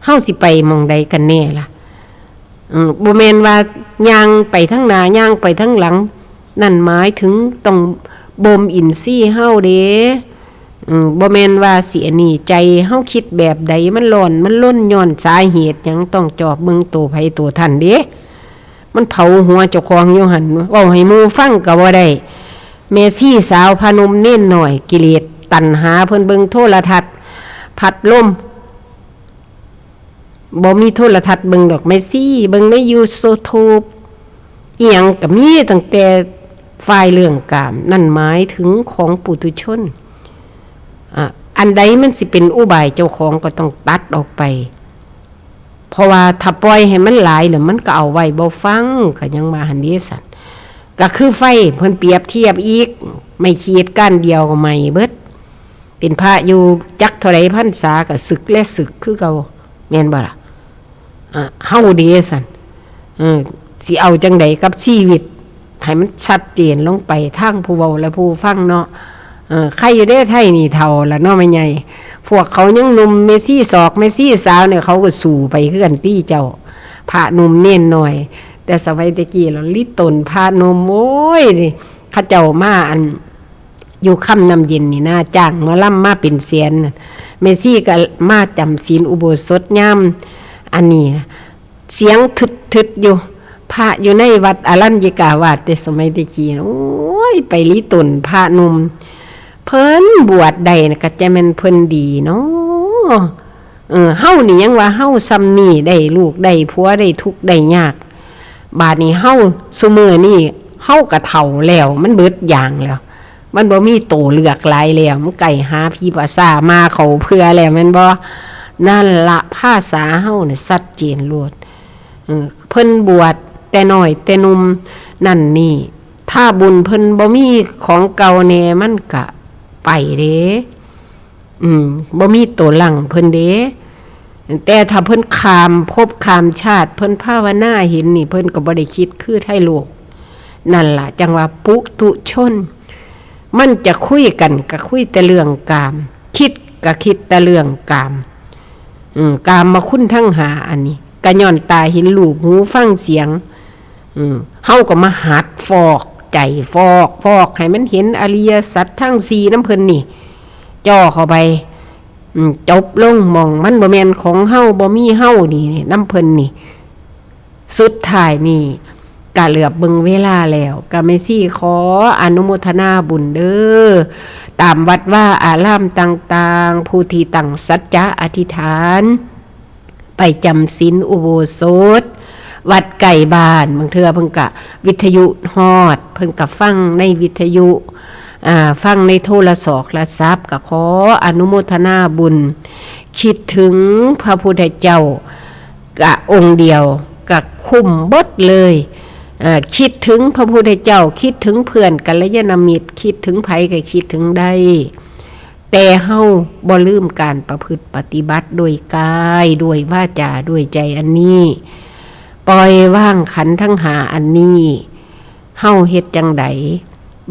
เฮาสิไปหม่องใดกันแน่ล่ะ เออ บ่แม่นว่าย่างไปทางหน้า ย่างไปทางหลัง นั่นหมายถึงต้องบ่มอินทรีย์เฮาเด้ อืม บ่แม่นว่าสิอันนี้ ใจเฮาคิดแบบใด มันร้อน มันลนย้อนสาเหตุหยัง ต้องจอบเบิ่งตัวไผตัวท่านเด้ มันเผาหัวเจ้าของอยู่หั่น เว้าให้หมู่ฟังก็บ่ได้ แม่ชีสาวพาหนุ่มเณรน้อย กิเลสตัณหา เพิ่นเบิ่งโทรทัศน์ พัดลม บ่มีโทรทัศน์เบิ่งดอกแม่ชี เบิ่งในยูทูบ อีหยังก็มีตั้งแต่ฝ่ายเรื่องกาม นั่นหมายถึงของปุถุชน อ่ะ อันใดมันสิเป็นอุบายเจ้าของก็ต้องตัดออกไป เพราะว่าถ้าปล่อยให้มันหลายแล้วมันก็เอาไว้บ่ฟัง ก็ยังว่าหั่นเด้สัน ก็คือไฟเพิ่นเปรียบเทียบอีก ไม้ขีดก้านเดียวก็ไหม้เบิด เป็นพระอยู่จักเท่าใดพรรษาก็สึกและสึกคือเก่า แม่นบ่ล่ะ อ่ะ เฮาเด้สัน เออ สิเอาจังใดกับชีวิต ให้มันชัดเจนลงไปทางผู้เว้าและผู้ฟังเนาะ เออ ใครอยู่เด้ไทยนี่เฒ่าละเนาะแม่ใหญ่ พวกเขายังหนุ่ม แม่ชีศอก แม่ชีสาวเนี่ยเขาก็สู้ไปคือกันตี้เจ้า พระหนุ่มเณรน้อย แต่สมัยตะกี้เราลิตนพระหนุ่ม โอ้ย เขาเจ้ามาอัน อยู่ค่ำน้ำเย็นนี่นะ จ้างหมอลำมาเป็นแสนน่ะ แม่ชีก็มาจำศีลอุโบสถยาม อันนี้นะ เสียงทึดๆอยู่ พระอยู่ในวัดอรัญญิกาวาส แต่สมัยตะกี้นะ โอ้ย ไปลิตนพระหนุ่ม เพิ่นบวชได้นะ ก็จะแม่นเพิ่นดีเนาะ เออ เฮานี่ยังว่าเฮาส่ำนี่ ได้ลูกได้ผัว ได้ทุกข์ได้ยาก บาดนี้เฮาซุมื้อนี่ เฮาก็เฒ่าแล้ว มันเบิดอย่างแล้ว มันบ่มีโตเลือกหลายแล้ว มันใกล้หาผีปาซ่ามาเข้าเพื่อแล้วแม่นบ่ นั่นละ ภาษาเฮาน่ะชัดเจนโลด เออ เพิ่นบวชแต่น้อยแต่หนุ่มนั่นนี่ ถ้าบุญเพิ่นบ่มีของเก่าแน่ มันกะไปเด้ อืม บ่มีโตหลังเพิ่นเด้ แต่ถ้าเพิ่นข้ามภพข้ามชาติ เพิ่นภาวนาเห็นนี่ เพิ่นก็บ่ได้คิดคือไทโลก นั่นล่ะ จั่งว่าปุถุชน มันจะคุยกันก็คุยแต่เรื่องกาม คิดก็คิดแต่เรื่องกาม อืม กามคุณทั้งห้าอันนี้ ก็ย้อนตาเห็นรูป หูฟังเสียง อืม เฮาก็มาหัดฟอกใจ ฟอก ฟอกให้มันเห็นอริยสัจทั้งสี่นำเพิ่นนี่ จ่อเข้าไป อืม จบลงหม่องมันบ่แม่นของเฮา บ่มีเฮานี่นำเพิ่นนี่ สุดท้ายนี่ กะเหลือบเบิ่งเวลาแล้ว กะแม่ชีขออนุโมทนาบุญเด้อ ตามวัดวาอารามต่างๆ ผู้ที่ตั้งสัจจะอธิษฐาน ไปจำศีลอุโบสถ วัดใกล้บ้าน บางเทื่อเพิ่นกะวิทยุฮอด เพิ่นกะฟังในวิทยุ อ่า ฟังในโทรศอกโทรศัพท์ กะขออนุโมทนาบุญ คิดถึงพระพุทธเจ้า กะองค์เดียว กะคุ้มเบิดเลย อ่า คิดถึงพระพุทธเจ้า คิดถึงเพื่อนกัลยาณมิตร คิดถึงไผก็คิดถึงได้ แต่เฮาบ่ลืมการประพฤติปฏิบัติด้วยกาย ด้วยวาจา ด้วยใจอันนี้ ปล่อยวางขันธ์ทั้งห้าอันนี้ เฮาเฮ็ดจั่งใด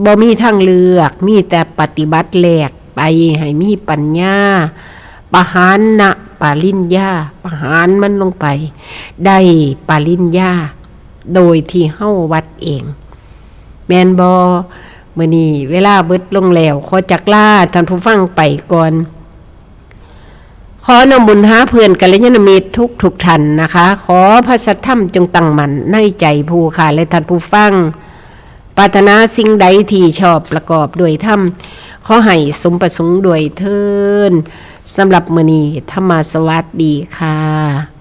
บ่มีทางเลือก มีแต่ปฏิบัติแลกไปให้มีปัญญา ปหานะปริญญา ประหารมันลงไป ได้ปริญญา โดยที่เฮาวัดเอง แม่นบ่ มื้อนี้เวลาเบิดลงแล้ว ขอจักลาท่านผู้ฟังไปก่อน ขอน้อมบุญหาเพื่อนกัลยาณมิตรทุกทุกท่านนะคะ ขอพระสัทธรรมจงตั้งมั่นในใจผู้ข้าและท่านผู้ฟัง ปรารถนาสิ่งใดที่ชอบประกอบด้วยธรรม ขอให้สมประสงค์ด้วยเทอญ สำหรับมื้อนี้ ธรรมาสวัสดีค่ะ